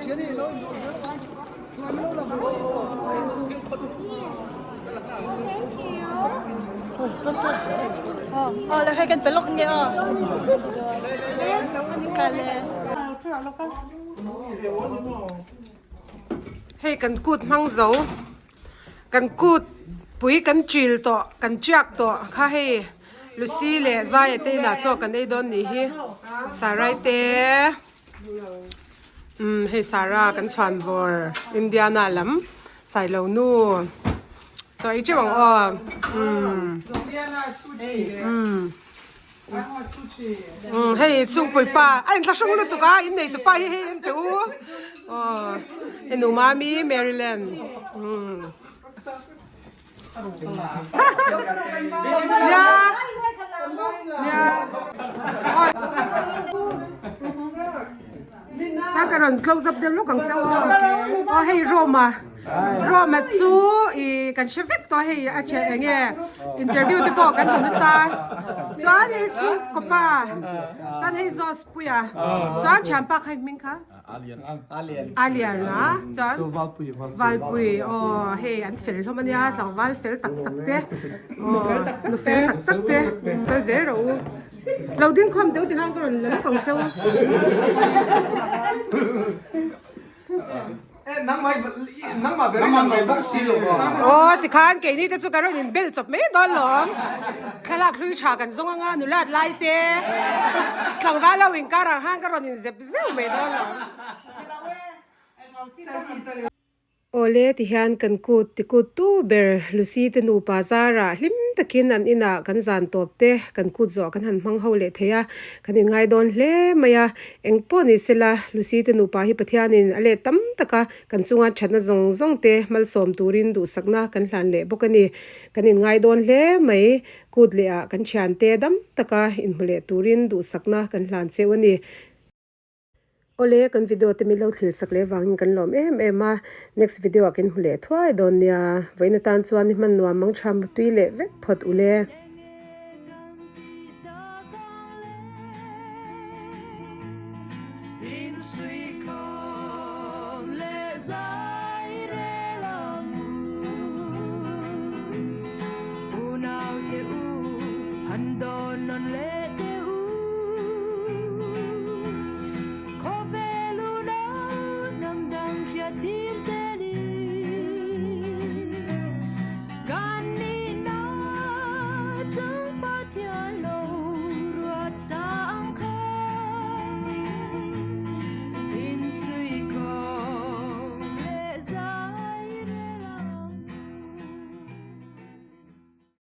Aw le hei kan pe lawk nge aw. Kale. Hei kan kut hmang zo kan kut pui kan chil tawh kan chiak tawh kha hei Lucy leh Zaia te inah chaw kan ei dawn nih hi Sarai te umm hei Sara kan chhuan vawr Indiana lam Sailo nu chaw ei teuh ang aw umm umm. Umm hei chhungpui pa a inthlahrung lutuk a innei tu pa hi hei en teh u aw hei nu mami Maryland umm nia nia a ka rawn close up deuh lawk ang che u aw hei Roma Roma chu ih kan hre vek tawh a hei a ṭhian eng nge interview te pawh kan hmu nasa chuan hei chhungkaw pa chuan hei Jos Puia chuan ṭhianpa kha hming kha Alian a chuan Valpui aw hei an fel hlawm ania tlangval fel tak tak te aw nu fel tak tak te kal zel rawh u. Lo ding khawm deuh tikhan ka rawn la lawk ang cheu. Aw tikhan keini te chu ka rawn inbel chawp mai dawn lawm. Thlalak hlui tha kan zawng anga nulat lai te tlangval ho inkar ang khan ka rawn inzep zeuh mai dawn lawm. Awle tihian kan kut ti kut tu ber Lucy te nupa zarah hlim takin an inah kan zan tawp te kan kut zawh kan han hmang ho leh thei a, kan inngai dawn hle mai a, eng pawh ni sela Lucy te nupa hi Pathianin a let tam taka kan chunga thatna zawng zawng te malsawm turin duhsakna kan hlan leh bawk a ni. Kan inngai dawn hle mai, kut leh ah kan thiante dam taka inhmu leh turin duhsakna kan hlan cheu a ni. Awle kan video te min lo thlir sak leh vangin kan lawm em em a, next video ah kan hmu leh thuai dawn nia, vawiin atan chuan i hman nuam mang tha mutui leh vek phawt ule.